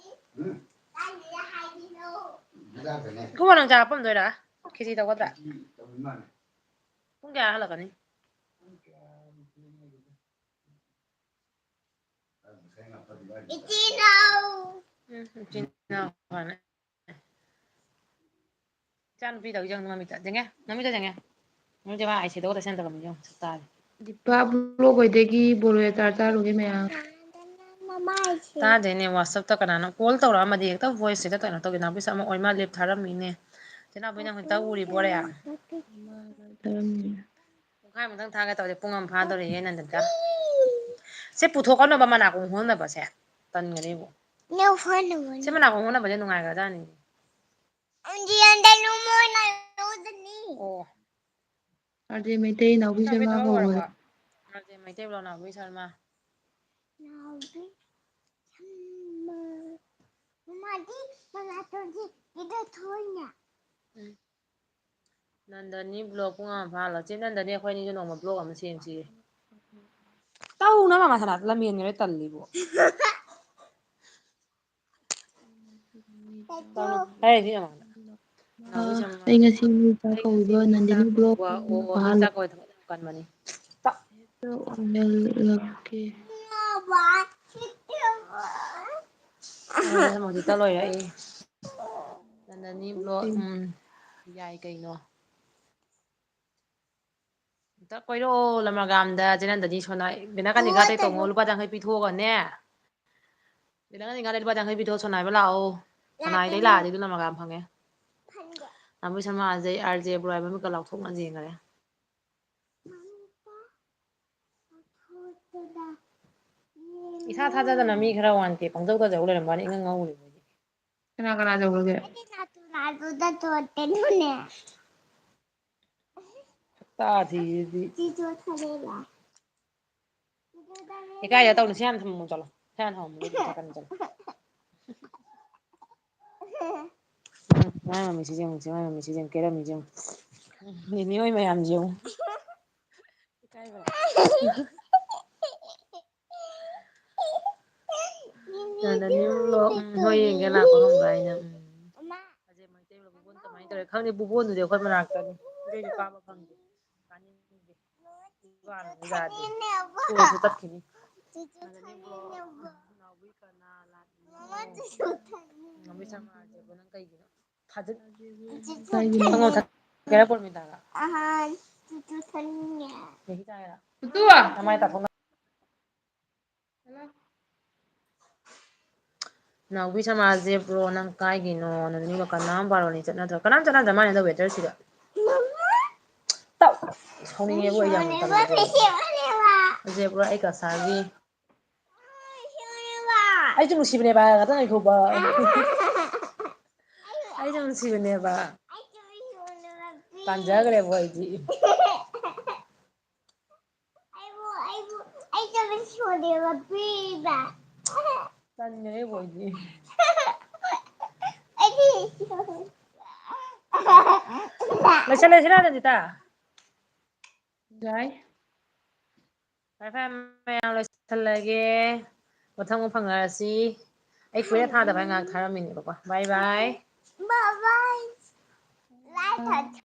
ꯏꯕꯨꯡꯉꯣ, ꯅꯪ ꯆꯥꯛ ꯍꯥꯞꯄꯝꯗꯣꯏꯔꯥ? ꯈꯦꯆꯤ ꯇꯧꯒꯗ꯭ꯔꯥ? ꯄꯨꯡ ꯀꯌꯥ ꯍꯜꯂꯛꯀꯅꯤ? ꯏꯆꯤꯟ ꯏꯅꯥꯎ꯫ ꯎꯝ, ꯏꯆꯤꯟ ꯏꯅꯥꯎ ꯀꯥꯏꯅ꯫ ꯏꯆꯥ ꯅꯨꯄꯤꯗꯧ ꯌꯦꯡꯉꯨ ꯃꯃꯤꯠꯇ꯫ ꯌꯦꯡꯉꯦ? ꯃꯃꯤꯠꯇ ꯌꯦꯡꯉꯦ? ꯃꯃꯤꯠꯇ ꯃꯥ ꯑꯥꯏ ꯁꯦꯗꯣꯒ ꯇꯩꯁꯟꯗꯕ ꯃꯤ ꯌꯦꯡꯉꯨ, ꯁꯛꯇꯥꯁꯦ꯫ ꯗꯤꯄꯥ ꯕ꯭ꯂꯣꯛ ꯍꯣꯏꯗꯒꯤ ꯕꯣꯔꯣꯏ ꯑꯆꯥꯔ ꯆꯥꯔꯨꯒꯦ ꯃꯌꯥꯝ꯫ ꯃꯃꯥꯏꯁꯦ꯫ ꯇꯥꯗꯦꯅꯦ, WhatsApp-ꯇ ꯀꯅꯥꯅꯣ call ꯇꯧꯔꯛꯑꯝꯃꯗꯤ ꯍꯦꯛꯇ voice-ꯁꯤꯗ ꯀꯩꯅꯣ ꯇꯧꯒꯦ꯫ ꯅꯥꯎꯕꯤ ꯁꯛ ꯑꯃ ꯑꯣꯏꯃꯥ ꯂꯦꯞ ꯊꯥꯔꯝꯃꯤꯅꯦ꯫ ꯆꯦ ꯅꯥꯎꯕꯤ, ꯅꯪ ꯍꯧꯖꯤꯛꯇ ꯎꯔꯤꯕꯣꯔꯦ? ꯇꯧꯔꯝꯃꯤꯅꯦ꯫ ꯄꯨꯡꯈꯥꯏꯃꯨꯛꯇꯪ ꯊꯥꯒꯦ ꯇꯧꯔꯦ, ꯄꯨꯡ ꯑꯃ ꯐꯥꯗꯣꯔꯦꯍꯦ ꯅꯟꯗꯤꯇꯥ꯫ ꯁꯦ ꯄꯨꯊꯣꯛꯀꯅꯣꯕ ꯃꯅꯥꯀꯣꯡ ꯍꯣꯟꯅꯕꯁꯦ꯫ ꯇꯟꯒꯅꯤꯕꯨ꯫ ꯅꯪ ꯍꯣꯟꯅꯕꯅꯤ꯫ ꯁꯦ ꯃꯅꯥꯀꯣꯡ ꯍꯣꯟꯅꯕꯁꯦ ꯅꯨꯡꯉꯥꯏꯈ꯭ꯔꯖꯥꯠꯅꯤ꯫ ꯑꯟꯗꯤ ꯑꯟꯗ ꯂꯨꯃꯣꯟ ꯑꯣꯏꯗꯅꯤ꯫ ꯑꯣ꯫ ꯑꯥꯔ ꯖꯦ ꯃꯩꯇꯩ, ꯅꯥꯎꯕꯤ ꯁꯔꯃ ꯀꯧꯕ꯫ R J Meitei block Naobi Sharma. Naobi Sharma. ꯃꯃꯥꯗꯤ ꯃꯅꯥꯇꯣꯟꯁꯤ ꯁꯤꯗ ꯊꯣꯛꯏꯅꯦ꯫ ꯎꯝ꯫ ꯅꯟꯗꯅꯤ ꯕ꯭ꯂꯣꯛ ꯄꯨꯡ ꯑꯃ ꯐꯥꯍꯜꯂꯣ꯫ ꯆꯦ ꯅꯟꯗꯅꯤ, ꯑꯩꯈꯣꯏ ꯑꯅꯤꯁꯨ ꯅꯣꯡꯃ ꯕ꯭ꯂꯣꯛ ꯑꯃ ꯁꯦꯝꯁꯤꯌꯦ꯫ ꯇꯧꯅꯕ ꯃꯁꯥꯅ ꯂꯝꯍꯦꯟꯈ꯭ꯔꯦ, ꯇꯜꯂꯤꯕꯣ꯫ ꯇꯧꯅꯨ꯫ ꯍꯥꯏꯔꯤꯗꯤ ꯌꯦꯡꯉꯣ꯫ ꯑꯥ, ꯑꯩ ꯉꯁꯤ ꯃꯤ ꯆꯥꯛ ꯀꯧꯕꯗꯣ ꯅꯟꯗꯤꯅꯤ ꯕ꯭ꯂꯣꯛ ꯄꯨꯡ ꯑꯃ ꯐꯥꯍꯜꯂꯣ꯫ ꯀꯟꯕꯅꯤ꯫ ꯇ-, ꯑꯣꯏꯍꯜꯂꯛꯀꯦ꯫ ꯂꯣꯏꯔꯦ, ꯍꯧꯖꯤꯛꯇ ꯂꯣꯏꯔꯛꯏ꯫ ꯅꯟꯗꯅꯤ ꯕ꯭ꯂꯣꯛ, ꯎꯝ, ꯌꯥꯏ ꯀꯩꯅꯣ꯫ ꯑꯝꯇ ꯀꯣꯏꯔꯛꯑꯣ ꯂꯃꯒꯥꯝꯗ, ꯆꯦ ꯅꯟꯗꯅꯤ ꯁꯣꯅꯥ-, ꯕꯦꯅꯥ ꯀꯥꯟꯇꯤ ꯒꯥ ꯇꯩ ꯇꯣꯡꯉꯣ, ꯂꯨꯄꯥ ꯌꯥꯡꯈꯩ ꯄꯤꯊꯣꯛꯑꯒꯅꯦ꯫ ꯕꯦꯅꯥ ꯀꯥꯟꯇꯤ ꯒꯥ ꯇꯩ ꯂꯨꯄꯥ ꯌꯥꯡꯈꯩ ꯄꯤꯊꯣꯛꯑ ꯁꯣꯅꯥꯏꯕ ꯂꯥꯛꯑꯣ꯫ ꯁꯣꯅꯥꯏꯗꯩ ꯂꯥꯛꯑꯗꯤ ꯑꯗꯨ ꯂꯃꯒꯥꯝ ꯐꯪꯉꯦ꯫ Naobi Sharma, R J, R J bro ꯍꯥꯏꯕ ꯃꯃꯤꯡꯒ ꯂꯥꯎꯊꯣꯛꯅ ꯌꯦꯡꯈꯔꯦ꯫ ꯏꯊꯥ ꯊꯥꯖꯗꯅ ꯃꯤ ꯈꯔ ꯋꯥꯟ ꯀꯦ ꯄꯪꯖꯧꯗ ꯖꯧ ꯂꯩꯔꯝꯕ ꯋꯥꯅꯤ, ꯏꯉꯧ ꯉꯧꯔꯤꯕ ꯑꯩꯗꯤ꯫ ꯀꯅꯥ ꯀꯅꯥ ꯖꯧꯔꯒꯦ? ꯑꯩꯗꯤ ꯅꯥꯇꯨ ꯅꯥꯇꯨꯗ ꯆꯣꯠꯇꯅꯅꯦ꯫ ꯁꯛꯇꯥ ꯊꯤꯁꯤꯗꯤ꯫ ꯁꯤ ꯆꯣꯠꯈ꯭ꯔꯦꯕ꯫ ꯏꯀꯥꯏꯗ ꯇꯧꯅꯨ, ꯁꯤ ꯍꯥꯟꯅ ꯊꯝꯃꯝꯃꯣ ꯆꯠꯂꯣ꯫ ꯁꯤ ꯍꯥꯟꯅ ꯊꯝꯃꯝꯃꯣ, ꯑꯗꯨꯒ ꯆꯠꯀꯅꯤ ꯆꯠꯂꯣ꯫ ꯃꯥꯏ ꯃꯃꯤꯠꯁꯤ ꯌꯦꯡꯉꯨ, ꯃꯥꯏ ꯃꯃꯤꯠꯁꯤ ꯌꯦꯡꯉꯨ, ꯀꯦꯔꯝꯃꯤꯁꯤ ꯌꯦꯡꯉꯨ꯫ ꯅꯦꯅꯦ ꯍꯣꯏ ꯃꯌꯥꯝꯁꯤ ꯌꯦꯡꯉꯨ꯫ ꯏꯀꯥꯏꯕ꯭ꯔꯥ? ꯅꯟꯗꯅꯤ ꯕ꯭ꯂꯣꯛ, ꯎꯝ, ꯍꯣꯏ, ꯌꯦꯡꯒꯦ, ꯂꯥꯛꯄ ꯉꯝꯕ꯭ꯔꯥ ꯍꯥꯏꯅ, ꯎꯝ꯫ ꯑꯖꯦ ꯃꯩꯇꯩ ꯕ꯭ꯂꯣꯛ, ꯕꯨꯕꯣꯟ ꯀꯃꯥꯏꯅ ꯇꯧꯔꯦ? ꯈꯪꯗꯦ, ꯕꯨꯕꯣꯟꯗꯨꯗꯤ ꯑꯩꯈꯣꯏ ꯃꯅꯥꯛꯇꯅꯤ꯫ ꯑꯗꯨꯏꯁꯨ ꯀꯥꯕ ꯐꯪꯗꯦ꯫ ꯀꯥꯅꯤꯡꯗꯦ꯫ ꯁ꯭ꯀꯨꯜꯁꯨ ꯇꯠꯈꯤꯅꯤ꯫ ꯆꯨꯖꯨ ꯊꯛꯅꯤꯡꯉꯦꯕ꯫ ꯅꯥꯎꯕꯤ ꯀꯅꯥ ꯂꯥꯛꯏꯅꯣ? ꯃꯃꯥ ꯆꯨꯖꯨ ꯊꯛꯅꯤꯡꯉꯦ꯫ ꯅꯥꯎꯕꯤ ꯁꯃꯥꯖꯁꯤꯕꯨ ꯅꯪ ꯀꯩꯒꯤꯅꯣ? ꯊꯥꯖꯤꯟ-, ꯆꯨꯖꯨ ꯈꯪꯉꯣ, ꯊꯛꯅꯤꯡꯉꯦ꯫ ꯊꯛꯀꯦꯔꯥ ꯄꯔꯃꯤꯇꯥꯒ? ꯑꯍꯥ, ꯆꯨꯖꯨ ꯊꯛꯅꯤꯡꯉꯦ꯫ ꯃꯦꯒꯤ ꯆꯥꯒꯦꯔꯥ? ꯄꯨꯇꯨ! ꯅꯃꯥꯏ ꯇꯥꯊꯣꯛ꯫ ꯅꯥꯎꯕꯤ ꯁꯃꯥꯖꯁꯦ, bro, ꯅꯪ ꯀꯥꯏꯒꯤꯅꯣ? ꯅꯪ ꯅꯤꯡꯕ ꯀꯅꯥꯝ ꯄꯥꯔꯣꯅꯤ ꯆꯠꯅꯗ꯭ꯔꯣ? ꯀꯅꯥꯝ ꯆꯠꯅꯗ꯭ꯔ ꯃꯥꯜꯂꯦ ꯍꯟꯗꯛ weatherꯁꯤꯗ꯫ ꯇꯧ! ꯁꯥꯎꯅꯤꯡꯉꯦꯕꯣ ꯑꯩ ꯌꯥꯝꯅ ꯇꯜꯂꯦꯕꯣ꯫ Zebra, ꯑꯩ ꯀꯁꯥꯒꯤ꯫ ꯑꯩꯁꯨ ꯅꯨꯡꯁꯤꯕꯅꯦꯕ, ꯉꯥꯛꯇꯪ ꯉꯥꯏꯈꯣꯕ꯫ ꯑꯩꯁꯨ ꯅꯨꯡꯁꯤꯕꯅꯦꯕ꯫ ꯇꯥꯟꯖꯈ꯭ꯔꯦꯕꯣ ꯑꯩꯗꯤ꯫ ꯑꯩꯕꯨ, ꯑꯩꯕꯨ, ꯑꯩ ꯆꯠꯄ ꯁꯣꯜꯂꯦꯕ, ꯄꯤꯕ꯫ ꯇꯟꯈ꯭ꯔꯦꯕꯣ ꯑꯩꯗꯤ꯫ ꯑꯩꯗꯤ ꯁꯣꯜꯂꯦ꯫ ꯂꯣꯏꯁꯜꯂꯁꯤꯔ, ꯔꯟꯖꯤꯇꯥ? ꯌꯥꯏ꯫ ꯐꯔꯦ, ꯐꯔꯦ, ꯃꯌꯥꯝ ꯂꯣꯏꯁꯜꯂꯒꯦ꯫ ꯃꯊꯪ ꯑꯃꯨꯛ ꯐꯪꯅꯔꯁꯤ꯫ ꯑꯩ ꯀꯨꯏꯔꯦ ꯊꯥꯗꯕ, ꯑꯩ ꯉꯥꯏꯍꯥꯛ ꯊꯥꯔꯝꯃꯤꯅꯦꯕꯀꯣ꯫ Bye bye꯫ Bye bye꯫ Like